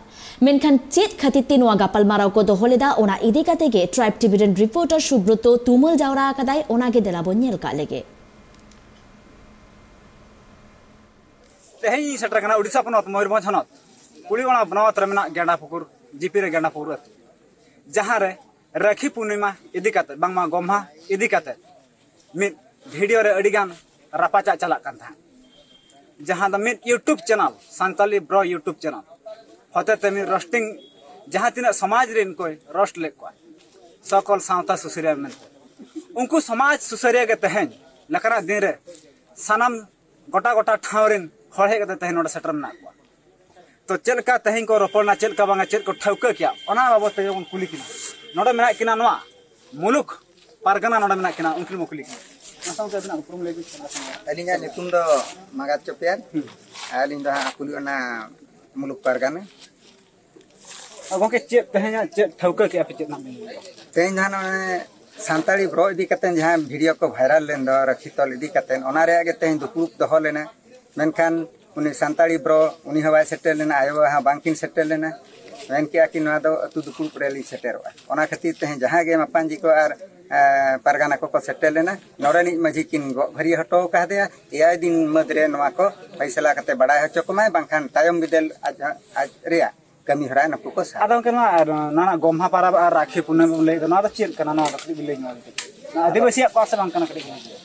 ᱢᱮᱱᱠᱷᱟᱱ ᱪᱮᱫ ᱠᱷᱟᱹᱛᱤᱨ ᱛᱮ ᱱᱚᱣᱟ ᱜᱟᱯᱟᱞᱢᱟᱨᱟᱣ ᱠᱚ ᱫᱚᱦᱚ ᱞᱮᱫᱟ, ᱚᱱᱟ ᱤᱫᱤ ᱠᱟᱛᱮ ᱜᱮ ᱴᱨᱟᱭᱤᱵᱽ ᱴᱤᱵᱷᱤ ᱨᱮᱱ ᱨᱤᱯᱳᱨᱴᱟᱨ ᱥᱩᱵᱨᱚᱛᱚ ᱛᱩᱢᱟᱹᱞ ᱡᱟᱣᱨᱟ ᱟᱠᱟᱫᱟᱭ, ᱚᱱᱟ ᱜᱮ ᱫᱮᱞᱟ ᱵᱚᱱ ᱧᱮᱞ ᱠᱟᱜ ᱞᱮᱜᱮ᱾ ᱛᱮᱦᱮᱧ ᱤᱧ ᱥᱮᱴᱮᱨ ᱠᱟᱱᱟ ᱩᱲᱤᱥᱥᱟ ᱯᱚᱱᱚᱛ ᱢᱚᱭᱩᱨᱵᱷᱚᱸᱡᱽ ᱦᱚᱱᱚᱛ ᱠᱩᱲᱤ ᱚᱲᱟᱜ ᱵᱱᱟᱣᱟᱛ ᱨᱮ ᱢᱮᱱᱟᱜ ᱜᱮᱸᱰᱟ ᱯᱩᱠᱩᱨ, ᱡᱤᱯᱤ ᱨᱮ ᱜᱮᱸᱰᱟ ᱯᱩᱠᱩᱨ ᱟᱹᱛᱩ, ᱡᱟᱦᱟᱸ ᱨᱮ ᱨᱟᱹᱠᱷᱤ ᱯᱩᱨᱱᱤᱢᱟ ᱤᱫᱤ ᱠᱟᱛᱮ, ᱵᱟᱝᱢᱟ ᱜᱚᱢᱦᱟ ᱤᱫᱤ ᱠᱟᱛᱮ ᱢᱤᱫ ᱵᱷᱤᱰᱤᱭᱳ ᱨᱮ ᱟᱹᱰᱤ ᱜᱟᱱ ᱨᱟᱯᱟᱪᱟᱜ ᱪᱟᱞᱟᱜ ᱠᱟᱱ ᱛᱟᱦᱮᱸᱫ, ᱡᱟᱦᱟᱸ ᱫᱚ ᱢᱤᱫ YouTube channel, Santali ᱵᱨᱚ YouTube channel ᱦᱚᱛᱮᱛᱮ ᱢᱤᱫ ᱨᱳᱥᱴᱤᱝ, ᱡᱟᱦᱟᱸ ᱛᱤᱱᱟᱹᱜ ᱥᱚᱢᱟᱡᱽ ᱨᱮᱱ ᱠᱚᱭ ᱨᱳᱥᱴ ᱞᱮᱫ ᱠᱚᱣᱟ, ᱥᱚᱠᱚᱞ ᱥᱟᱶᱛᱟ ᱥᱩᱥᱟᱹᱨᱤᱭᱟᱹ ᱢᱮᱱᱛᱮ, ᱩᱱᱠᱩ ᱥᱚᱢᱟᱡᱽ ᱥᱩᱥᱟᱹᱨᱤᱭᱟᱹ ᱜᱮ ᱛᱮᱦᱮᱧ ᱞᱮᱠᱟᱱᱟᱜ ᱫᱤᱱ ᱨᱮ ᱥᱟᱱᱟᱢ ᱜᱚᱴᱟ ᱜᱚᱴᱟ ᱴᱷᱟᱶ ᱨᱮᱱ ᱦᱚᱲ ᱦᱮᱡ ᱠᱟᱛᱮ ᱛᱮᱦᱮᱧ ᱱᱚᱰᱮ ᱥᱮᱴᱮᱨ ᱢᱮᱱᱟᱜ ᱠᱚᱣᱟ᱾ ᱛᱚ ᱪᱮᱫ ᱞᱮᱠᱟ ᱛᱮᱦᱮᱧ ᱠᱚ ᱨᱚᱯᱚᱲ ᱮᱱᱟ, ᱪᱮᱫ ᱞᱮᱠᱟ ᱵᱟᱝᱟ, ᱪᱮᱫ ᱠᱚ ᱴᱷᱟᱹᱣᱠᱟᱹ ᱠᱮᱜᱼᱟ, ᱚᱱᱟ ᱵᱟᱵᱚᱫ ᱛᱮᱜᱮ ᱵᱚᱱ ᱠᱩᱞᱤ ᱠᱤᱱᱟ᱾ ᱱᱚᱰᱮ ᱢᱮᱱᱟᱜ ᱠᱤᱱᱟ ᱱᱚᱣᱟ ᱢᱩᱞᱩᱠ ᱯᱟᱨᱜᱟᱱᱟ, ᱱᱚᱰᱮ ᱢᱮᱱᱟᱜ ᱠᱤᱱᱟ, ᱩᱱᱠᱤᱱ ᱵᱚᱱ ᱠᱩᱞᱤ ᱠᱤᱱᱟ᱾ ᱚᱱᱟ ᱥᱟᱶᱛᱮ ᱟᱹᱵᱤᱱᱟᱜ ᱩᱯᱨᱩᱢ ᱞᱟᱹᱭ ᱵᱤᱱ᱾ ᱟᱹᱞᱤᱧᱟᱜ ᱧᱩᱛᱩᱢ ᱫᱚ ᱢᱟᱜᱟᱛ ᱪᱚᱯᱮᱭᱟᱱ᱾ ᱦᱩᱸ᱾ ᱟᱹᱞᱤᱧ ᱫᱚ ᱦᱟᱸᱜ ᱠᱩᱞᱤ ᱚᱱᱟ ᱢᱩᱞᱩᱠ ᱯᱟᱨᱜᱟᱱᱟ᱾ ᱟᱨ ᱜᱚᱢᱠᱮ, ᱪᱮᱫ ᱛᱮᱦᱮᱧᱟᱜ ᱪᱮᱫ ᱴᱷᱟᱹᱣᱠᱟᱹ ᱠᱮᱜᱼᱟ ᱯᱮ, ᱪᱮᱫ ᱱᱟᱜ ᱵᱤᱱ ᱞᱟᱹᱭᱟ? ᱛᱮᱦᱮᱧ ᱫᱚ ᱦᱟᱸᱜ ᱱᱚᱜᱼᱚᱭ ᱥᱟᱱᱛᱟᱲᱤ ᱵᱨᱚ ᱤᱫᱤ ᱠᱟᱛᱮ ᱡᱟᱦᱟᱸ ᱵᱷᱤᱰᱤᱭᱳ ᱠᱚ ᱵᱷᱟᱭᱨᱟᱞ ᱞᱮᱱ ᱫᱚ ᱨᱟᱹᱠᱷᱤ ᱛᱚᱞ ᱤᱫᱤ ᱠᱟᱛᱮ, ᱚᱱᱟ ᱨᱮᱭᱟᱜ ᱜᱮ ᱛᱮᱦᱮᱧ ᱫᱩᱯᱲᱩᱵ ᱫᱚᱦᱚ ᱞᱮᱱᱟ᱾ ᱢᱮᱱᱠᱷᱟᱱ ᱩᱱᱤ ᱥᱟᱱᱛᱟᱲᱤ ᱵᱨᱚ, ᱩᱱᱤ ᱦᱚᱸ ᱵᱟᱭ ᱥᱮᱴᱮᱨ ᱞᱮᱱᱟ, ᱟᱭᱳ ᱵᱟᱵᱟ ᱦᱚᱸ ᱵᱟᱝᱠᱤᱱ ᱥᱮᱴᱮᱨ ᱞᱮᱱᱟ᱾ ᱢᱮᱱ ᱠᱮᱜᱼᱟ ᱠᱤᱱ, "ᱱᱚᱣᱟ ᱫᱚ ᱟᱹᱛᱩ ᱫᱩᱯᱲᱩᱵ ᱨᱮᱞᱤᱧ ᱥᱮᱴᱮᱨᱚᱜᱼᱟ᱾" ᱚᱱᱟ ᱠᱷᱟᱹᱛᱤᱨ ᱛᱮᱦᱮᱧ ᱡᱟᱦᱟᱸ ᱜᱮ ᱢᱟᱯᱟᱱᱡᱤ ᱠᱚ ᱟᱨ, ᱮ, ᱯᱟᱨᱜᱟᱱᱟ ᱠᱚᱠᱚ ᱥᱮᱴᱮᱨ ᱞᱮᱱᱟ, ᱱᱚᱰᱮᱱᱤᱡ ᱢᱟᱹᱡᱷᱤ ᱠᱤᱱ ᱜᱚᱜ ᱵᱷᱟᱹᱨᱤ ᱦᱚᱴᱚ ᱟᱠᱟᱫᱮᱭᱟ᱾ ᱮᱭᱟᱭ ᱫᱤᱱ ᱢᱟᱹᱫᱽ ᱨᱮ ᱱᱚᱣᱟ ᱠᱚ ᱯᱷᱟᱭᱥᱟᱞᱟ ᱠᱟᱛᱮ ᱵᱟᱲᱟᱭ ᱦᱚᱪᱚ ᱠᱚᱢᱟᱭ, ᱵᱟᱝᱠᱷᱟᱱ ᱛᱟᱭᱚᱢ ᱵᱤᱫᱟᱹᱞ ᱟᱡ, ᱟᱡ ᱨᱮᱭᱟᱜ ᱠᱟᱹᱢᱤ ᱦᱚᱨᱟ ᱱᱩᱠᱩ ᱠᱚ ᱥᱟᱵ᱾ ᱟᱫᱚ ᱜᱚᱢᱠᱮ, ᱱᱚᱣᱟ ᱟᱨ ᱱᱟᱱᱟ ᱜᱚᱢᱦᱟ ᱯᱟᱨᱟᱵᱽ ᱟᱨ ᱨᱟᱠᱷᱤ ᱯᱩᱱᱟᱹᱭ ᱵᱚᱱ ᱞᱟᱹᱭ ᱫᱚ, ᱱᱚᱣᱟ ᱫᱚ ᱪᱮᱫ ᱠᱟᱱᱟ? ᱱᱚᱣᱟ ᱫᱚ ᱠᱟᱹᱴᱤᱡ ᱵᱤᱱ ᱞᱟᱹᱭ ᱧᱚᱜ ᱟᱹᱞᱤᱧ ᱠᱟᱱᱟ᱾ ᱱᱚᱣᱟ ᱟᱹᱫᱤᱵᱟᱹᱥᱤᱭᱟᱜ ᱠᱚ ᱥᱮ ᱵᱟᱝ ᱠᱟᱱᱟ? ᱠᱟᱹᱴᱤᱡ ᱵᱤᱱ ᱞᱟᱹᱭ ᱧᱚᱜ᱾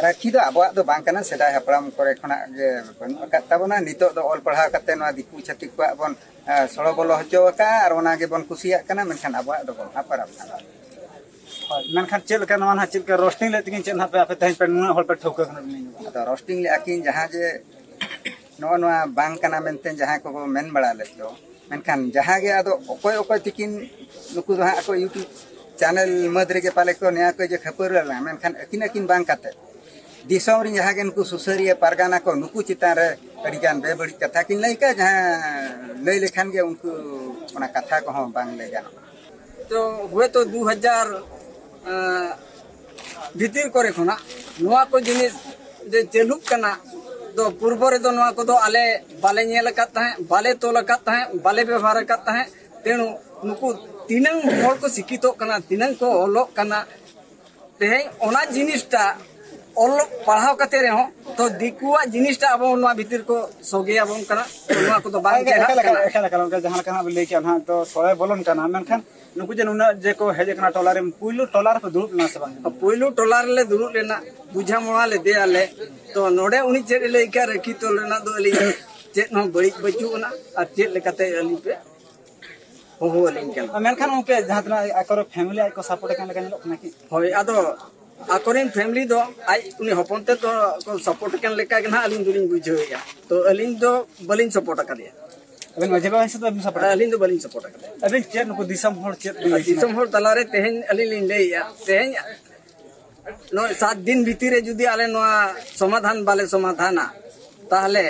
ᱨᱟᱠᱷᱤ ᱫᱚ ᱟᱵᱚᱣᱟᱜ ᱫᱚ ᱵᱟᱝ ᱠᱟᱱᱟ, ᱥᱮᱫᱟᱭ ᱦᱟᱯᱲᱟᱢ ᱠᱚᱨᱮ ᱠᱷᱚᱱᱟᱜ ᱜᱮ ᱵᱟᱹᱱᱩᱜ ᱟᱠᱟᱫ ᱛᱟᱵᱚᱱᱟ᱾ ᱱᱤᱛᱚᱜ ᱫᱚ ᱚᱞ ᱯᱟᱲᱦᱟᱣ ᱠᱟᱛᱮ ᱱᱚᱣᱟ ᱫᱤᱠᱩ ᱪᱷᱟᱹᱛᱤᱠ ᱠᱚᱣᱟᱜ ᱵᱚᱱ, ᱮ, ᱥᱚᱲᱚ ᱵᱚᱞᱚ ᱦᱚᱪᱚ ᱟᱠᱟᱫᱼᱟ ᱟᱨ ᱚᱱᱟ ᱜᱮᱵᱚᱱ ᱠᱩᱥᱤᱭᱟᱜ ᱠᱟᱱᱟ, ᱢᱮᱱᱠᱷᱟᱱ ᱟᱵᱚᱣᱟᱜ ᱫᱚ ᱜᱚᱢᱦᱟ ᱯᱟᱨᱟᱵᱽ ᱠᱟᱱᱟ᱾ ᱦᱳᱭ, ᱢᱮᱱᱠᱷᱟᱱ ᱪᱮᱫ ᱞᱮᱠᱟ ᱱᱚᱣᱟ ᱱᱟᱦᱟᱜ, ᱪᱮᱫ ᱞᱮᱠᱟ ᱨᱳᱥᱴᱤᱝ ᱞᱮᱫ ᱛᱮᱜᱮ ᱪᱮᱫ ᱱᱟᱦᱟᱜ ᱯᱮ, ᱟᱯᱮ ᱛᱮᱦᱮᱧ ᱯᱮ ᱱᱩᱱᱟᱹᱜ ᱦᱚᱲ ᱯᱮ ᱴᱷᱟᱹᱣᱠᱟᱹ ᱠᱟᱱᱟ ᱵᱤᱱ ᱞᱟᱹᱭ ᱧᱚᱜᱟ? ᱟᱫᱚ ᱨᱳᱥᱴᱤᱝ ᱞᱮᱫᱼᱟ ᱠᱤᱱ ᱡᱟᱦᱟᱸ ᱡᱮ ᱱᱚᱜᱼᱚ ᱱᱚᱣᱟ ᱵᱟᱝ ᱠᱟᱱᱟ ᱢᱮᱱᱛᱮ ᱡᱟᱦᱟᱸᱭ ᱠᱚᱠᱚ ᱢᱮᱱ ᱵᱟᱲᱟ ᱞᱮᱫ ᱫᱚ, ᱢᱮᱱᱠᱷᱟᱱ ᱡᱟᱦᱟᱸ ᱜᱮ ᱟᱫᱚ ᱚᱠᱚᱭ ᱚᱠᱚᱭ ᱛᱤᱠᱤᱱ ᱱᱩᱠᱩ ᱫᱚ ᱦᱟᱸᱜ ᱟᱠᱚ YouTube ᱪᱮᱱᱮᱞ ᱢᱟᱹᱫᱽ ᱨᱮᱜᱮ ᱯᱟᱞᱮ ᱠᱚ ᱱᱮᱭᱟ ᱠᱚ ᱡᱮ ᱠᱷᱟᱹᱯᱟᱹᱨᱤ ᱞᱮᱱᱟ, ᱢᱮᱱᱠᱷᱟᱱ ᱟᱹᱠᱤᱱ ᱟᱹᱠᱤᱱ ᱵᱟᱝ ᱠᱟᱛᱮ ᱫᱤᱥᱚᱢ ᱨᱮᱱ ᱡᱟᱦᱟᱸ ᱜᱮ ᱱᱩᱠᱩ ᱥᱩᱥᱟᱹᱨᱤᱭᱟᱹ ᱯᱟᱨᱜᱟᱱᱟ ᱠᱚ, ᱱᱩᱠᱩ ᱪᱮᱛᱟᱱ ᱨᱮ ᱟᱹᱰᱤᱜᱟᱱ ᱵᱮᱵᱟᱹᱲᱤᱡ ᱠᱟᱛᱷᱟ ᱠᱤᱱ ᱞᱟᱹᱭ ᱠᱟᱜᱼᱟ, ᱡᱟᱦᱟᱸ ᱞᱟᱹᱭ ᱞᱮᱠᱷᱟᱱ ᱜᱮ ᱩᱱᱠᱩ ᱚᱱᱟ ᱠᱟᱛᱷᱟ ᱠᱚᱦᱚᱸ ᱵᱟᱝ ᱞᱟᱹᱭ ᱜᱟᱱᱚᱜᱼᱟ᱾ ᱛᱚ ᱦᱚᱭᱛᱚ ᱫᱩ ᱦᱟᱡᱟᱨ, ᱮᱸ, ᱵᱷᱤᱛᱤᱨ ᱠᱚᱨᱮ ᱠᱷᱚᱱᱟᱜ ᱱᱚᱣᱟ ᱠᱚ ᱡᱤᱱᱤᱥ ᱡᱮ ᱪᱟᱹᱞᱩᱜ ᱠᱟᱱᱟ, ᱫᱚ ᱯᱩᱨᱵᱚ ᱨᱮᱫᱚ ᱱᱚᱣᱟ ᱠᱚᱫᱚ ᱟᱞᱮ ᱵᱟᱞᱮ ᱧᱮᱞ ᱟᱠᱟᱫ ᱛᱟᱦᱮᱸᱫ, ᱵᱟᱞᱮ ᱛᱚᱞ ᱟᱠᱟᱫ ᱛᱟᱦᱮᱸᱫ, ᱵᱟᱞᱮ ᱵᱮᱵᱚᱦᱟᱨ ᱟᱠᱟᱫ ᱛᱟᱦᱮᱸᱫ᱾ ᱛᱮᱱᱩ ᱱᱩᱠᱩ ᱛᱤᱱᱟᱹᱝ ᱦᱚᱲ ᱠᱚ ᱥᱤᱠᱠᱷᱤᱛᱚᱜ ᱠᱟᱱᱟ, ᱛᱤᱱᱟᱹᱝ ᱠᱚ ᱚᱞᱚᱜ ᱠᱟᱱᱟ, ᱛᱮᱦᱮᱧ ᱚᱱᱟ ᱡᱤᱱᱤᱥᱴᱟ ᱚᱞᱚᱜ ᱯᱟᱲᱦᱟᱣ ᱠᱟᱛᱮ ᱨᱮᱦᱚᱸ ᱛᱚ ᱫᱤᱠᱩᱣᱟᱜ ᱡᱤᱱᱤᱥᱴᱟ ᱟᱵᱚ ᱱᱚᱣᱟ ᱵᱷᱤᱛᱤᱨ ᱠᱚ ᱥᱚᱜᱮᱭᱟᱵᱚᱱ ᱠᱟᱱᱟ᱾ ᱛᱚ ᱱᱚᱣᱟ ᱠᱚᱫᱚ ᱵᱟᱝ ᱮᱠᱟᱞ, ᱪᱮᱦᱨᱟᱜ ᱮᱠᱟᱞ, ᱠᱟᱱᱟ᱾ ᱮᱠᱟᱞ, ᱮᱠᱟᱞ, ᱚᱱᱠᱟ ᱡᱟᱦᱟᱸ ᱞᱮᱠᱟ ᱦᱟᱸᱜ ᱵᱤᱱ ᱞᱟᱹᱭ ᱠᱮᱜᱼᱟ ᱱᱟᱦᱟᱜ, ᱛᱚ ᱥᱚᱲᱮ ᱵᱚᱞᱚᱱ ᱠᱟᱱᱟ, ᱢᱮᱱᱠᱷᱟᱱ ᱱᱩᱠᱩ ᱡᱮ ᱱᱩᱱᱟᱹᱜ ᱡᱮ ᱠᱚ ᱦᱮᱡ ᱟᱠᱟᱱᱟ ᱴᱚᱞᱟ ᱨᱮ, ᱯᱩᱭᱞᱩ ᱴᱚᱞᱟ ᱨᱮᱯᱮ ᱫᱩᱲᱩᱵ ᱞᱮᱱᱟ ᱥᱮ ᱵᱟᱝ? ᱯᱩᱭᱞᱩ ᱴᱚᱞᱟ ᱨᱮᱞᱮ ᱫᱩᱲᱩᱵ ᱞᱮᱱᱟ, ᱵᱩᱡᱷᱟᱹ ᱢᱚᱲᱟ ᱞᱮᱫᱮᱭᱟᱞᱮ᱾ ᱛᱚ ᱱᱚᱰᱮ ᱩᱱᱤ ᱪᱮᱫ ᱮ ᱞᱟᱹᱭ ᱠᱮᱜᱼᱟ, ᱨᱟᱹᱠᱷᱤ ᱛᱚᱞ ᱨᱮᱱᱟᱜ ᱫᱚ ᱟᱹᱞᱤᱧ ᱪᱮᱫ ᱦᱚᱸ ᱵᱟᱹᱲᱤᱡ ᱵᱟᱹᱪᱩᱜ ᱟᱱᱟ, ᱟᱨ ᱪᱮᱫ ᱞᱮᱠᱟᱛᱮ ᱟᱹᱞᱤᱧ ᱯᱮ ᱦᱚᱦᱚ ᱟᱹᱞᱤᱧ ᱠᱟᱱᱟ᱾ ᱢᱮᱱᱠᱷᱟᱱ ᱜᱚᱢᱠᱮ, ᱡᱟᱦᱟᱸ ᱛᱤᱱᱟᱹᱜ ᱟᱠᱚᱨᱮ ᱯᱷᱮᱢᱤᱞᱤ ᱟᱡ ᱠᱚ ᱥᱟᱯᱳᱨᱴ ᱠᱟᱱ ᱞᱮᱠᱟ ᱧᱮᱞᱚᱜ ᱠᱟᱱᱟ ᱠᱤ? ᱦᱳᱭ, ᱟᱫᱚ ᱟᱠᱚᱨᱮᱱ ᱯᱷᱮᱢᱤᱞᱤ ᱫᱚ ᱟᱡ ᱩᱱᱤ ᱦᱚᱯᱚᱱ ᱛᱮᱫ ᱫᱚ ᱠᱚ ᱥᱟᱯᱳᱨᱴ ᱠᱟᱱ ᱞᱮᱠᱟ ᱜᱮ ᱱᱟᱦᱟᱜ ᱟᱹᱞᱤᱧ ᱫᱚᱞᱤᱧ ᱵᱩᱡᱷᱟᱹᱣᱮᱫᱼᱟ᱾ ᱛᱚ ᱟᱹᱞᱤᱧ ᱫᱚ ᱵᱟᱹᱞᱤᱧ ᱥᱟᱯᱳᱨᱴ ᱟᱠᱟᱫᱮᱭᱟ᱾ ᱟᱵᱮᱱ ᱢᱟᱹᱡᱷᱤ ᱵᱟᱵᱟ ᱦᱤᱥᱟᱹᱵ ᱛᱮ ᱟᱵᱮᱱ ᱥᱟᱯᱚᱨᱴ? ᱟᱹᱞᱤᱧ ᱫᱚ ᱵᱟᱹᱞᱤᱧ ᱥᱟᱯᱚᱨᱴ ᱟᱠᱟᱫᱟ᱾ ᱟᱵᱮᱱ ᱪᱮᱫ ᱱᱩᱠᱩ ᱫᱤᱥᱚᱢ ᱦᱚᱲ ᱪᱮᱫ ᱵᱮᱱ ᱞᱟᱹᱭ ᱫᱤᱥᱚᱢ ᱦᱚᱲ ᱛᱟᱞᱟᱨᱮ ᱛᱮᱦᱮᱧ ᱟᱹᱞᱤᱧ ᱞᱤᱧ ᱞᱟᱹᱭᱮᱫᱼᱟ, ᱛᱮᱦᱮᱧ ᱱᱚᱜᱼᱚᱭ ᱥᱟᱛ ᱫᱤᱱ ᱵᱷᱤᱛᱤᱨ ᱨᱮ ᱡᱩᱫᱤ ᱟᱞᱮ ᱱᱚᱣᱟ ᱥᱚᱢᱟᱫᱷᱟᱱ ᱵᱟᱞᱮ ᱥᱚᱢᱟᱫᱷᱟᱱᱟ, ᱛᱟᱦᱚᱞᱮ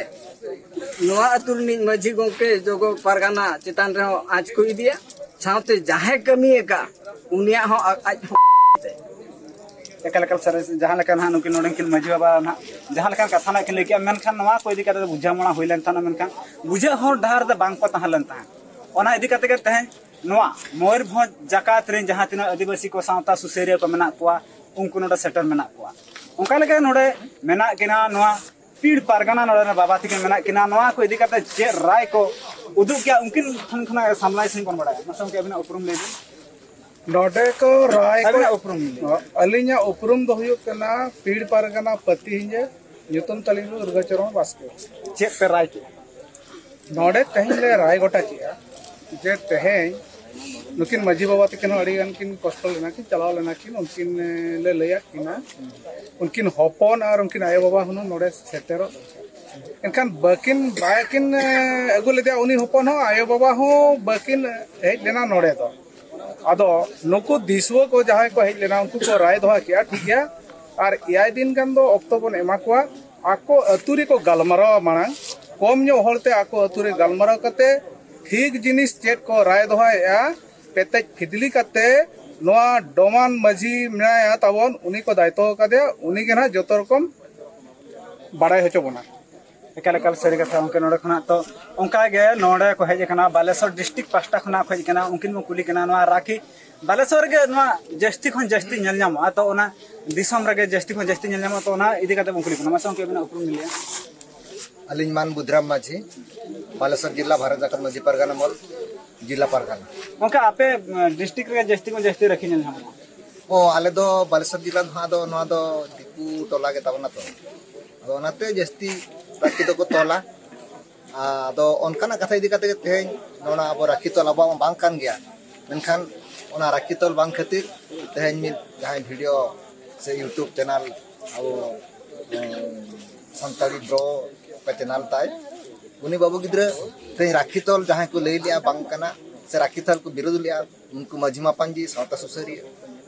ᱱᱚᱣᱟ ᱟᱹᱛᱩ ᱨᱤᱱᱤᱡ ᱢᱟᱹᱡᱷᱤ ᱜᱚᱢᱠᱮ, ᱡᱚᱜᱚ ᱯᱟᱨᱜᱟᱱᱟ ᱪᱮᱛᱟᱱ ᱨᱮᱦᱚᱸ ᱟᱸᱪ ᱠᱚ ᱤᱫᱤᱭᱟ, ᱥᱟᱶᱛᱮ ᱡᱟᱦᱟᱸᱭ ᱠᱟᱹᱢᱤ ᱟᱠᱟᱫ ᱩᱱᱤᱭᱟᱜ ᱦᱚᱸ ᱟᱡ ᱦᱚᱸ ᱮᱠᱟᱞ ᱮᱠᱟᱞ ᱥᱟᱹᱨᱤ, ᱡᱟᱦᱟᱸ ᱞᱮᱠᱟ ᱱᱟᱦᱟᱜ ᱱᱩᱠᱤᱱ ᱱᱚᱰᱮᱱ ᱠᱤᱱ ᱢᱟᱹᱡᱷᱤ ᱵᱟᱵᱟ ᱱᱟᱦᱟᱜ ᱡᱟᱦᱟᱸ ᱞᱮᱠᱟᱱ ᱠᱟᱛᱷᱟ ᱱᱟᱦᱟᱜ ᱠᱤᱱ ᱞᱟᱹᱭ ᱠᱮᱜᱼᱟ, ᱢᱮᱱᱠᱷᱟᱱ ᱱᱚᱣᱟ ᱠᱚ ᱤᱫᱤ ᱠᱟᱛᱮ ᱫᱚ ᱵᱩᱡᱷᱟᱹᱣ ᱢᱟᱲᱟᱝ ᱦᱩᱭ ᱞᱮᱱ ᱛᱟᱦᱮᱱᱟ, ᱢᱮᱱᱠᱷᱟᱱ ᱵᱩᱡᱷᱟᱹᱜ ᱦᱚᱲ ᱰᱟᱦᱟᱨ ᱨᱮ ᱵᱟᱝ ᱠᱚ ᱛᱟᱦᱮᱸ ᱞᱮᱱ ᱛᱟᱦᱮᱸᱫ᱾ ᱚᱱᱟ ᱤᱫᱤ ᱠᱟᱛᱮ ᱜᱮ ᱛᱮᱦᱮᱧ ᱱᱚᱣᱟ ᱢᱚᱭᱩᱨᱵᱷᱚᱸᱡᱽ ᱡᱟᱠᱟᱛ ᱨᱮᱱ ᱡᱟᱦᱟᱸ ᱛᱤᱱᱟᱹᱜ ᱟᱹᱫᱤᱵᱟᱹᱥᱤ ᱠᱚ, ᱥᱟᱶᱛᱟ ᱥᱩᱥᱟᱹᱨᱤᱭᱟᱹ ᱠᱚ ᱢᱮᱱᱟᱜ ᱠᱚᱣᱟ, ᱩᱱᱠᱩ ᱱᱚᱰᱮ ᱥᱮᱴᱮᱨ ᱢᱮᱱᱟᱜ ᱠᱚᱣᱟ᱾ ᱚᱱᱠᱟ ᱞᱮᱠᱟ ᱱᱚᱰᱮ ᱢᱮᱱᱟᱜ ᱠᱤᱱᱟ ᱱᱚᱣᱟ ᱯᱤᱲ ᱯᱟᱨᱜᱟᱱᱟ, ᱱᱚᱰᱮ ᱨᱮᱱ ᱵᱟᱵᱟ ᱛᱟᱹᱠᱤᱱ ᱢᱮᱱᱟᱜ ᱠᱤᱱᱟ, ᱱᱚᱣᱟ ᱠᱚ ᱤᱫᱤ ᱠᱟᱛᱮ ᱪᱮᱫ ᱨᱟᱭ ᱠᱚ ᱩᱫᱩᱜ ᱠᱮᱜᱼᱟ, ᱩᱱᱠᱤᱱ ᱴᱷᱮᱱ ᱠᱷᱚᱱᱟᱜ ᱥᱟᱢᱞᱟᱭ ᱥᱟᱺᱦᱤᱡ ᱵᱚᱱ ᱵᱟᱲᱟᱭᱟ᱾ ᱢᱟᱥᱮ ᱜᱚᱢᱠᱮ, ᱟᱹᱵᱤᱱᱟᱜ ᱩᱯᱨᱩᱢ ᱞᱟᱹᱭ ᱵᱤᱱ᱾ ᱱᱚᱰᱮ ᱠᱚ ᱨᱟᱭ ᱠᱚ ᱟᱹᱵᱤᱱᱟᱜ ᱩᱯᱨᱩᱢ ᱞᱟᱹᱭ ᱵᱤᱱ᱾ ᱟᱹᱞᱤᱧᱟᱜ ᱩᱯᱨᱩᱢ ᱫᱚ ᱦᱩᱭᱩᱜ ᱠᱟᱱᱟ ᱯᱤᱲ ᱯᱟᱨᱜᱟᱱᱟ ᱯᱟᱹᱛᱤ ᱦᱤᱸᱡᱟᱹ, ᱧᱩᱛᱩᱢ ᱛᱟᱹᱞᱤᱧ ᱫᱚ ᱫᱩᱨᱜᱟᱪᱚᱨᱚᱬ ᱵᱟᱥᱠᱮ᱾ ᱪᱮᱫ ᱯᱮ ᱨᱟᱭ ᱠᱮᱜᱼᱟ? ᱱᱚᱰᱮ ᱛᱮᱦᱮᱧ ᱞᱮ ᱨᱟᱭ ᱜᱚᱴᱟ ᱠᱮᱜᱼᱟ ᱡᱮ ᱛᱮᱦᱮᱧ ᱱᱩᱠᱤᱱ ᱢᱟᱹᱡᱷᱤ ᱵᱟᱵᱟ ᱛᱟᱹᱠᱤᱱ ᱦᱚᱸ ᱟᱹᱰᱤ ᱜᱟᱱ ᱠᱤᱱ ᱠᱚᱥᱴᱚ ᱞᱮᱱᱟ ᱠᱤᱱ, ᱪᱟᱞᱟᱣ ᱞᱮᱱᱟ ᱠᱤᱱ, ᱩᱱᱠᱤᱱ, ᱮ, ᱞᱮ ᱞᱟᱹᱭᱟᱫ ᱠᱤᱱᱟ, ᱩᱱᱠᱤᱱ ᱦᱚᱯᱚᱱ ᱟᱨ ᱩᱱᱠᱤᱱ ᱟᱭᱳ ᱵᱟᱵᱟ ᱦᱩᱱᱟᱹᱝ ᱱᱚᱰᱮ ᱥᱮᱴᱮᱨᱚᱜ ᱫᱚᱨᱠᱟᱨ᱾ ᱮᱱᱠᱷᱟᱱ ᱵᱟᱹᱠᱤᱱ, ᱵᱟᱹᱠᱤᱱ, ᱮ, ᱟᱹᱜᱩ ᱞᱮᱫᱮᱭᱟ, ᱩᱱᱤ ᱦᱚᱯᱚᱱ ᱦᱚᱸ ᱟᱭᱳ ᱵᱟᱵᱟ ᱦᱚᱸ ᱵᱟᱹᱠᱤᱱ ᱦᱮᱡ ᱞᱮᱱᱟ ᱱᱚᱰᱮ ᱫᱚ᱾ ᱟᱫᱚ ᱱᱩᱠᱩ ᱫᱤᱥᱩᱣᱟᱹ ᱠᱚ ᱡᱟᱦᱟᱸᱭ ᱠᱚ ᱦᱮᱡ ᱞᱮᱱᱟ, ᱩᱱᱠᱩ ᱠᱚ ᱨᱟᱭ ᱫᱚᱦᱚ ᱠᱮᱜᱼᱟ, ᱴᱷᱤᱠ ᱜᱮᱭᱟ, ᱟᱨ ᱮᱭᱟᱭ ᱫᱤᱱ ᱜᱟᱱ ᱫᱚ ᱚᱠᱛᱚ ᱵᱚᱱ ᱮᱢᱟ ᱠᱚᱣᱟ᱾ ᱟᱠᱚ ᱟᱹᱛᱩ ᱨᱮᱠᱚ ᱜᱟᱞᱢᱟᱨᱟᱣᱟ ᱢᱟᱲᱟᱝ, ᱠᱚᱢ ᱧᱚᱜ ᱦᱚᱲᱛᱮ ᱟᱠᱚ ᱟᱹᱛᱩ ᱨᱮ ᱜᱟᱞᱢᱟᱨᱟᱣ ᱠᱟᱛᱮ ᱴᱷᱤᱠ ᱡᱤᱱᱤᱥ ᱪᱮᱫ ᱠᱚ ᱨᱟᱭ ᱫᱚᱦᱚᱭᱮᱜᱼᱟ, ᱯᱮᱛᱮᱡ ᱯᱷᱤᱫᱽᱞᱤ ᱠᱟᱛᱮ ᱱᱚᱣᱟ ᱰᱚᱢᱟᱱ ᱢᱟᱹᱡᱷᱤ ᱢᱮᱱᱟᱭᱟ ᱛᱟᱵᱚᱱ, ᱩᱱᱤ ᱠᱚ ᱫᱟᱭᱤᱛᱛᱚ ᱟᱠᱟᱫᱮᱭᱟ, ᱩᱱᱤ ᱜᱮ ᱱᱟᱦᱟᱜ ᱡᱚᱛᱚ ᱨᱚᱠᱚᱢ ᱵᱟᱲᱟᱭ ᱦᱚᱪᱚ ᱵᱚᱱᱟ᱾ ᱮᱠᱟᱞ ᱮᱠᱟᱞ ᱥᱟᱹᱨᱤ ᱠᱟᱛᱷᱟ ᱜᱚᱢᱠᱮ, ᱱᱚᱰᱮ ᱠᱷᱚᱱᱟᱜ ᱛᱚ ᱚᱱᱠᱟ ᱜᱮ ᱱᱚᱰᱮ ᱠᱚ ᱦᱮᱡ ᱟᱠᱟᱱᱟ, ᱵᱟᱞᱮᱥᱚᱨ ᱰᱤᱥᱴᱨᱤᱠᱴ ᱯᱟᱦᱴᱟ ᱠᱷᱚᱱᱟᱜ ᱠᱚ ᱦᱮᱡ ᱟᱠᱟᱱᱟ, ᱩᱱᱠᱤᱱ ᱵᱚᱱ ᱠᱩᱞᱤ ᱠᱟᱱᱟ ᱱᱚᱣᱟ ᱨᱟᱠᱷᱤ ᱵᱟᱞᱮᱥᱚᱨ ᱨᱮᱜᱮ ᱱᱚᱣᱟ ᱡᱟᱹᱥᱛᱤ ᱠᱷᱚᱱ ᱡᱟᱹᱥᱛᱤ ᱧᱮᱞ ᱧᱟᱢᱚᱜᱼᱟ, ᱛᱚ ᱚᱱᱟ ᱫᱤᱥᱚᱢ ᱨᱮᱜᱮ ᱡᱟᱹᱥᱛᱤ ᱠᱷᱚᱱ ᱡᱟᱹᱥᱛᱤ ᱧᱮᱞ ᱧᱟᱢᱚᱜᱼᱟ, ᱛᱚ ᱚᱱᱟ ᱤᱫᱤ ᱠᱟᱛᱮ ᱵᱚᱱ ᱠᱩᱞᱤ ᱠᱟᱱᱟ᱾ ᱢᱟᱥᱮ ᱜᱚᱢᱠᱮ, ᱟᱵᱤᱱᱟᱜ ᱩᱯᱨᱩᱢ ᱵᱤᱱ ᱞᱟᱹᱭᱟ? ᱟᱹᱞᱤᱧ ᱢᱟᱱ ᱵᱩᱫᱷᱨᱟᱢ ᱢᱟᱹᱡᱷᱤ, ᱵᱟᱞᱮᱥᱚᱨ ᱡᱤᱞᱟ, ᱵᱷᱟᱨᱚᱛ ᱡᱟᱠᱟᱛ ᱢᱟᱹᱡᱷᱤ ᱯᱟᱨᱜᱟᱱᱟ ᱢᱚᱞ, ᱡᱤᱞᱟ ᱯᱟᱨᱜᱟᱱᱟ᱾ ᱜᱚᱢᱠᱮ, ᱟᱯᱮ ᱰᱤᱥᱴᱨᱤᱠᱴ ᱨᱮ ᱡᱟᱹᱥᱛᱤ ᱠᱷᱚᱱ ᱡᱟᱹᱥᱛᱤ ᱨᱟᱹᱠᱷᱤ ᱧᱮᱞ ᱧᱟᱢᱚᱜᱼᱟ? ᱚ, ᱟᱞᱮ ᱫᱚ ᱵᱟᱞᱮᱥᱚᱨ ᱡᱤᱞᱟ ᱫᱚ ᱦᱟᱸᱜ ᱫᱚ ᱱᱚᱣᱟ ᱫᱚ ᱫᱤᱠᱩ ᱴᱚᱞᱟ ᱜᱮ ᱛᱟᱵᱚᱱᱟ ᱛᱚ, ᱟᱫᱚ ᱚᱱᱟᱛᱮ ᱡᱟᱹᱥᱛᱤ ᱨᱟᱹᱠᱷᱤ ᱫᱚᱠᱚ ᱛᱚᱞᱟ᱾ ᱟᱫᱚ ᱚᱱᱠᱟᱱᱟᱜ ᱠᱟᱛᱷᱟ ᱤᱫᱤ ᱠᱟᱛᱮ ᱜᱮ ᱛᱮᱦᱮᱧ ᱱᱚᱣᱟ ᱟᱵᱚ ᱨᱟᱹᱠᱷᱤ ᱛᱚᱞ ᱟᱵᱚᱣᱟᱜ ᱢᱟ ᱵᱟᱝ ᱠᱟᱱ ᱜᱮᱭᱟ, ᱢᱮᱱᱠᱷᱟᱱ ᱚᱱᱟ ᱨᱟᱹᱠᱷᱤ ᱛᱚᱞ ᱵᱟᱝ ᱠᱷᱟᱹᱛᱤᱨ ᱛᱮᱦᱮᱧ ᱢᱤᱫ ᱡᱟᱦᱟᱸᱭ ᱵᱷᱤᱰᱤᱭᱳ ᱥᱮ YouTube ᱪᱮᱱᱮᱞ ᱟᱵᱚ, ᱩᱸ, ᱥᱟᱱᱛᱟᱲᱤ ᱵᱨᱳ ᱚᱠᱟ ᱪᱮᱱᱮᱞ ᱛᱟᱭ, ᱩᱱᱤ ᱵᱟᱹᱵᱩ ᱜᱤᱫᱽᱨᱟᱹ ᱛᱮᱦᱮᱧ ᱨᱟᱠᱷᱤ ᱛᱚᱞ ᱡᱟᱦᱟᱸᱭ ᱠᱚ ᱞᱟᱹᱭ ᱞᱮᱜᱼᱟ ᱵᱟᱝ ᱠᱟᱱᱟ, ᱥᱮ ᱨᱟᱠᱷᱤ ᱛᱚᱞ ᱠᱚ ᱵᱤᱨᱳᱫ ᱞᱮᱜᱼᱟ, ᱩᱱᱠᱩ ᱢᱟᱹᱡᱷᱤ ᱢᱟᱯᱟᱧᱡᱤ, ᱥᱟᱶᱛᱟ ᱥᱩᱥᱟᱹᱨᱤᱭᱟᱹ,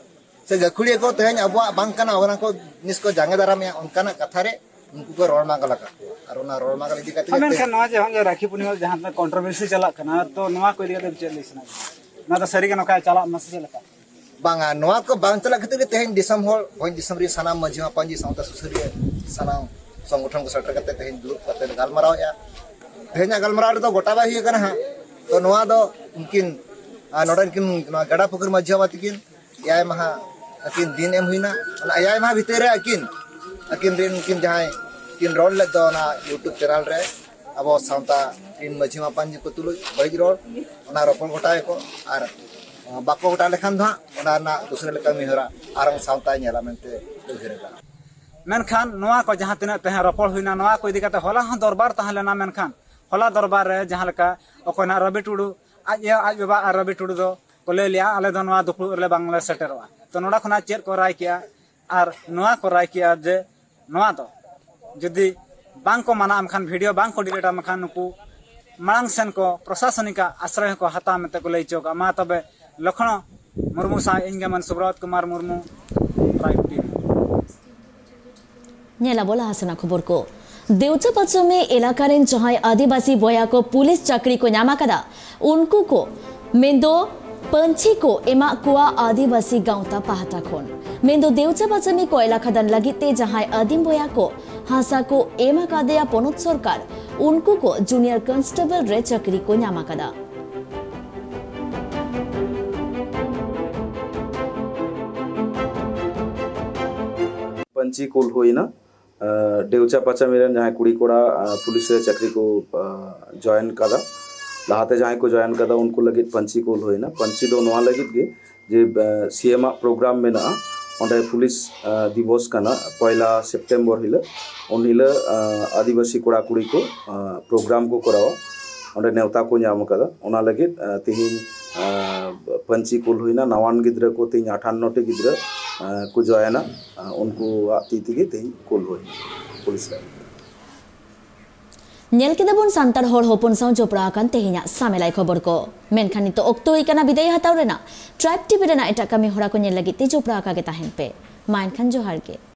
ᱥᱮ ᱜᱟᱹᱠᱷᱩᱲᱤᱭᱟᱹ ᱠᱚ ᱛᱮᱦᱮᱧ ᱟᱵᱚᱣᱟᱜ ᱵᱟᱝ ᱠᱟᱱᱟ, ᱚᱱᱟ ᱠᱚ ᱡᱤᱱᱤᱥ ᱠᱚ ᱡᱟᱸᱜᱮ ᱫᱟᱨᱟᱢᱮᱜᱼᱟ, ᱚᱱᱠᱟᱱᱟᱜ ᱠᱟᱛᱷᱟ ᱨᱮ ᱩᱱᱠᱩ ᱠᱚ ᱨᱚᱲ ᱢᱟᱜᱟᱞ ᱟᱠᱟᱫ ᱠᱚᱣᱟ᱾ ᱟᱨ ᱚᱱᱟ ᱨᱚᱲ ᱢᱟᱜᱟᱞ ᱤᱫᱤ ᱠᱟᱛᱮ ᱟᱨ ᱜᱮ ᱢᱮᱱᱠᱷᱟᱱ ᱛᱮᱦᱮᱧ ᱱᱚᱣᱟ ᱡᱮ ᱦᱚᱸᱜᱼᱚᱭ ᱨᱟᱠᱷᱤ ᱯᱩᱨᱱᱤᱢᱟ ᱨᱮ ᱡᱟᱦᱟᱸ ᱛᱤᱱᱟᱹᱜ ᱠᱚᱱᱴᱨᱳᱵᱷᱟᱨᱥᱤ ᱪᱟᱞᱟᱜ ᱠᱟᱱᱟ, ᱛᱚ ᱱᱚᱣᱟ ᱠᱚ ᱤᱫᱤ ᱠᱟᱛᱮ ᱪᱮᱫ ᱞᱟᱹᱭ ᱥᱟᱱᱟᱭᱮᱫ ᱵᱤᱱᱟ? ᱱᱚᱣᱟ ᱫᱚ ᱥᱟᱹᱨᱤᱜᱮ ᱱᱚᱝᱠᱟ ᱪᱟᱞᱟᱜ ᱢᱟ ᱥᱮ ᱪᱮᱫ ᱞᱮᱠᱟ? ᱵᱟᱝᱟ, ᱱᱚᱣᱟ ᱠᱚ ᱵᱟᱝ ᱪᱟᱞᱟᱜ ᱠᱷᱟᱹᱛᱤᱨ ᱜᱮ ᱛᱮᱦᱮᱧ ᱫᱤᱥᱚᱢ ᱦᱚᱲ, ᱵᱷᱚᱸᱡᱽ ᱫᱤᱥᱚᱢ ᱨᱮ ᱥᱟᱱᱟᱢ ᱢᱟᱹᱡᱷᱤ ᱢᱟᱯᱟᱧᱡᱤ, ᱥᱟᱶᱛᱟ ᱥᱩᱥᱟᱹᱨᱤᱭᱟᱹ, ᱥᱟᱱᱟᱢ ᱥᱚᱝᱜᱚᱴᱷᱚᱱ ᱠᱚ ᱥᱮᱴᱮᱨ ᱠᱟᱛᱮ ᱛᱮᱦᱮᱧ ᱫᱩᱲᱩᱵ ᱠᱟᱛᱮ ᱜᱟᱞᱢᱟᱨᱟᱣᱮᱫᱼᱟ᱾ ᱛᱮᱦᱮᱧᱟᱜ ᱜᱟᱞᱢᱟᱨᱟᱣ ᱨᱮᱫᱚ ᱜᱚᱴᱟ ᱵᱟᱭ ᱦᱩᱭ ᱟᱠᱟᱱᱟ ᱦᱟᱸᱜ᱾ ᱛᱚ ᱱᱚᱣᱟ ᱫᱚ ᱩᱱᱠᱤᱱ, ᱟᱨ ᱱᱚᱰᱮ ᱠᱤᱱ, ᱱᱚᱣᱟ ᱜᱟᱰᱟ ᱯᱩᱠᱩᱨ ᱢᱟᱹᱡᱷᱤ ᱵᱟᱵᱟ ᱛᱟᱹᱠᱤᱱ ᱮᱭᱟᱭ ᱢᱟᱦᱟ ᱟᱹᱠᱤᱱ ᱫᱤᱱ ᱮᱢ ᱦᱩᱭᱱᱟ᱾ ᱚᱱᱟ ᱮᱭᱟᱭ ᱢᱟᱦᱟ ᱵᱷᱤᱛᱤᱨ ᱨᱮ ᱟᱹᱠᱤᱱ, ᱟᱹᱠᱤᱱ ᱨᱮᱱ ᱩᱱᱠᱤᱱ ᱡᱟᱦᱟᱸᱭ ᱠᱤᱱ ᱨᱚᱲ ᱞᱮᱫ ᱫᱚ ᱚᱱᱟ YouTube ᱪᱮᱱᱮᱞ ᱨᱮ, ᱟᱵᱚ ᱥᱟᱶᱛᱟ ᱨᱮᱱ ᱢᱟᱹᱡᱷᱤ ᱢᱟᱯᱟᱧᱡᱤ ᱠᱚ ᱛᱩᱞᱩᱡ ᱵᱟᱹᱲᱤᱡ ᱨᱚᱲ, ᱚᱱᱟ ᱨᱚᱯᱚᱲ ᱜᱚᱴᱟᱭᱟᱠᱚ᱾ ᱟᱨ ᱵᱟᱠᱚ ᱜᱚᱴᱟ ᱞᱮᱠᱷᱟᱱ ᱫᱚ ᱦᱟᱸᱜ ᱚᱱᱟ ᱨᱮᱱᱟᱜ ᱫᱩᱥᱨᱟᱹ ᱞᱮᱠᱟ ᱢᱤᱦᱚᱨᱟ ᱟᱨᱦᱚᱸ ᱥᱟᱶᱛᱟᱭ ᱧᱮᱞᱟ ᱢᱮᱱᱛᱮ ᱩᱭᱦᱟᱹᱨ ᱟᱠᱟᱫᱼᱟ᱾ ᱢᱮᱱᱠᱷᱟᱱ ᱱᱚᱣᱟ ᱠᱚ ᱡᱟᱦᱟᱸ ᱛᱤᱱᱟᱹᱜ ᱛᱟᱦᱮᱸ ᱨᱚᱯᱚᱲ ᱦᱩᱭᱱᱟ, ᱱᱚᱣᱟ ᱠᱚ ᱤᱫᱤ ᱠᱟᱛᱮ ᱦᱚᱞᱟ ᱦᱚᱸ ᱫᱚᱨᱵᱟᱨ ᱛᱟᱦᱮᱸ ᱞᱮᱱᱟ, ᱢᱮᱱᱠᱷᱟᱱ ᱦᱚᱞᱟ ᱫᱚᱨᱵᱟᱨ ᱨᱮ ᱡᱟᱦᱟᱸ ᱞᱮᱠᱟ ᱚᱠᱚᱭ ᱱᱟᱜ ᱨᱚᱵᱤ ᱴᱩᱰᱩ, ᱟᱡ ᱟᱭᱳ, ᱟᱡ ᱵᱟᱵᱟ ᱟᱨ ᱨᱚᱵᱤ ᱴᱩᱰᱩ ᱫᱚ ᱠᱚ ᱞᱟᱹᱭ ᱞᱮᱜᱼᱟ, "ᱟᱞᱮ ᱫᱚ ᱱᱚᱣᱟ ᱫᱩᱯᱲᱩᱵ ᱨᱮᱞᱮ ᱵᱟᱝᱞᱮ ᱥᱮᱴᱮᱨᱚᱜᱼᱟ᱾" ᱛᱚ ᱱᱚᱰᱮ ᱠᱷᱚᱱᱟᱜ ᱪᱮᱫ ᱠᱚ ᱨᱟᱭ ᱠᱮᱜᱼᱟ? ᱟᱨ ᱱᱚᱣᱟ ᱠᱚ ᱨᱟᱭ ᱠᱮᱜᱼᱟ ᱡᱮ ᱱᱚᱣᱟ ᱫᱚ ᱡᱩᱫᱤ ᱵᱟᱝ ᱠᱚ ᱢᱟᱱᱟᱜᱼᱟ, ᱢᱮᱱᱠᱷᱟᱱ ᱵᱷᱤᱰᱤᱭᱳ ᱵᱟᱝ ᱠᱚ ᱰᱤᱞᱤᱴᱟ, ᱢᱮᱱᱠᱷᱟᱱ ᱱᱩᱠᱩ ᱢᱟᱲᱟᱝ ᱥᱮᱱ ᱠᱚ ᱯᱨᱚᱥᱟᱥᱚᱱᱤᱠ ᱟᱜ ᱟᱥᱨᱚᱭ ᱦᱚᱸᱠᱚ ᱦᱟᱛᱟᱣᱟ ᱢᱮᱱᱛᱮ ᱠᱚ ᱞᱟᱹᱭ ᱦᱚᱪᱚ ᱠᱟᱜᱼᱟ᱾ ᱢᱟ ᱛᱚᱵᱮ ᱞᱚᱠᱷᱱᱚ ᱢᱩᱨᱢᱩ ᱥᱟᱶ ᱤᱧ ᱜᱮ ᱢᱟᱹᱱ ᱥᱩᱵᱨᱚᱛ ᱠᱩᱢᱟᱨ ᱢᱩᱨᱢᱩ, ᱴᱨᱟᱭᱤᱵᱽ ᱴᱤᱵᱷᱤ᱾ ᱧᱮᱞ ᱟᱵᱚ ᱞᱟᱦᱟ ᱥᱮᱱᱟᱜ ᱠᱷᱚᱵᱚᱨ ᱠᱚ᱾ ᱫᱮᱣᱪᱟ ᱯᱟᱪᱟᱢᱤ ᱮᱞᱟᱠᱟ ᱨᱮᱱ ᱡᱟᱦᱟᱸᱭ ᱟᱹᱫᱤᱵᱟᱹᱥᱤ ᱵᱚᱭᱦᱟ ᱠᱚ ᱯᱩᱞᱤᱥ ᱪᱟᱹᱠᱨᱤ ᱠᱚ ᱧᱟᱢ ᱟᱠᱟᱫᱟ, ᱩᱱᱠᱩ ᱠᱚ ᱢᱮᱱᱫᱚ ᱯᱟᱹᱧᱪᱤ ᱠᱚ ᱮᱢᱟᱜ ᱠᱚᱣᱟ ᱟᱹᱫᱤᱵᱟᱹᱥᱤ ᱜᱟᱶᱛᱟ ᱯᱟᱦᱴᱟ ᱠᱷᱚᱱ᱾ ᱢᱮᱱᱫᱚ ᱫᱮᱣᱪᱟ ᱯᱟᱪᱟᱢᱤ ᱠᱚᱭᱞᱟ ᱠᱷᱟᱫᱟᱱ ᱞᱟᱹᱜᱤᱫ ᱛᱮ ᱡᱟᱦᱟᱸᱭ ᱟᱹᱫᱤᱢ ᱵᱚᱭᱦᱟ ᱠᱚ ᱦᱟᱥᱟ ᱠᱚ ᱮᱢ ᱟᱠᱟᱫᱮᱭᱟ ᱯᱚᱱᱚᱛ ᱥᱚᱨᱠᱟᱨ, ᱩᱱᱠᱩ ᱠᱚ ᱡᱩᱱᱤᱭᱟᱨ ᱠᱚᱱᱥᱴᱮᱵᱚᱞ ᱨᱮ ᱪᱟᱹᱠᱨᱤ ᱠᱚ ᱧᱟᱢ ᱟᱠᱟᱫᱟ᱾ ᱯᱟᱹᱧᱪᱤ ᱠᱩᱞ ᱦᱩᱭᱱᱟ᱾ ᱟᱸ, ᱰᱮᱣᱪᱟ ᱯᱟᱪᱟᱢᱤ ᱨᱮᱱ ᱡᱟᱦᱟᱸᱭ ᱠᱩᱲᱤ ᱠᱚᱲᱟ, ᱟᱸ, ᱯᱩᱞᱤᱥ ᱨᱮ ᱪᱟᱹᱠᱨᱤ ᱠᱚ, ᱟᱸ, ᱡᱚᱭᱮᱱ ᱠᱟᱫᱟ, ᱞᱟᱦᱟᱛᱮ ᱡᱟᱦᱟᱸᱭ ᱠᱚ ᱡᱚᱭᱮᱱ ᱠᱟᱫᱟ, ᱩᱱᱠᱩ ᱞᱟᱹᱜᱤᱫ ᱯᱟᱹᱧᱪᱤ ᱠᱩᱞ ᱦᱩᱭᱱᱟ᱾ ᱯᱟᱹᱧᱪᱤ ᱫᱚ ᱱᱚᱣᱟ ᱞᱟᱹᱜᱤᱫ ᱜᱮ ᱡᱮ, ᱟᱸ, ᱥᱤ ᱮᱢ ᱟᱜ ᱯᱨᱳᱜᱨᱟᱢ ᱢᱮᱱᱟᱜᱼᱟ, ᱚᱸᱰᱮ ᱯᱩᱞᱤᱥ, ᱟᱸ, ᱫᱤᱵᱚᱥ ᱠᱟᱱᱟ, ᱯᱚᱭᱞᱟ ᱥᱮᱯᱴᱮᱢᱵᱚᱨ ᱦᱤᱞᱳᱜ᱾ ᱩᱱ ᱦᱤᱞᱳᱜ, ᱟᱸ, ᱟᱹᱫᱤᱵᱟᱹᱥᱤ ᱠᱚᱲᱟ ᱠᱩᱲᱤ ᱠᱚ, ᱟᱸ, ᱯᱨᱳᱜᱨᱟᱢ ᱠᱚ ᱠᱚᱨᱟᱣᱟ, ᱚᱸᱰᱮ ᱱᱮᱣᱛᱟ ᱠᱚ ᱧᱟᱢ ᱠᱟᱫᱟ᱾ ᱚᱱᱟ ᱞᱟᱹᱜᱤᱫ, ᱟᱸ, ᱛᱮᱦᱮᱧ, ᱟᱸ, ᱯᱟᱹᱧᱪᱤ ᱠᱩᱞ ᱦᱩᱭᱱᱟ᱾ ᱱᱟᱣᱟᱱ ᱜᱤᱫᱽᱨᱟᱹ ᱠᱚ ᱛᱮᱦᱮᱧ ᱟᱴᱷᱟᱱᱱᱚ ᱴᱤ ᱜᱤᱫᱽᱨᱟᱹ, ᱟᱸ, ᱠᱚ ᱡᱚᱭᱮᱱᱟ᱾ ᱟᱸ, ᱩᱱᱠᱩᱣᱟᱜ ᱛᱤ ᱛᱮᱜᱮ ᱛᱮᱦᱮᱧ ᱠᱩᱞ ᱦᱩᱭᱱᱟ ᱯᱩᱞᱤᱥ ᱨᱮ᱾ ᱧᱮᱞ ᱠᱮᱫᱟ ᱵᱚᱱ ᱥᱟᱱᱛᱟᱲ ᱦᱚᱲ ᱦᱚᱯᱚᱱ ᱥᱟᱶ ᱡᱚᱯᱲᱟᱣ ᱟᱠᱟᱱ ᱛᱮᱦᱮᱧᱟᱜ ᱥᱟᱢᱮᱞᱟᱭ ᱠᱷᱚᱵᱚᱨ ᱠᱚ᱾ ᱢᱮᱱᱠᱷᱟᱱ ᱱᱤᱛᱚᱜ ᱚᱠᱛᱚ ᱦᱩᱭ ᱠᱟᱱᱟ ᱵᱤᱫᱟᱹᱭ ᱦᱟᱛᱟᱣ ᱨᱮᱱᱟᱜ᱾ ᱴᱨᱟᱭᱤᱵᱽ ᱴᱤᱵᱷᱤ ᱨᱮᱱᱟᱜ ᱮᱴᱟᱜ ᱠᱟᱹᱢᱤ ᱦᱚᱨᱟ ᱠᱚ ᱧᱮᱞ ᱞᱟᱹᱜᱤᱫ ᱛᱮ ᱡᱚᱯᱲᱟᱣ ᱟᱠᱟ ᱜᱮ ᱛᱟᱦᱮᱱ ᱯᱮ᱾ ᱢᱟ ᱮᱱᱠᱷᱟᱱ ᱡᱚᱦᱟᱨ ᱜᱮ᱾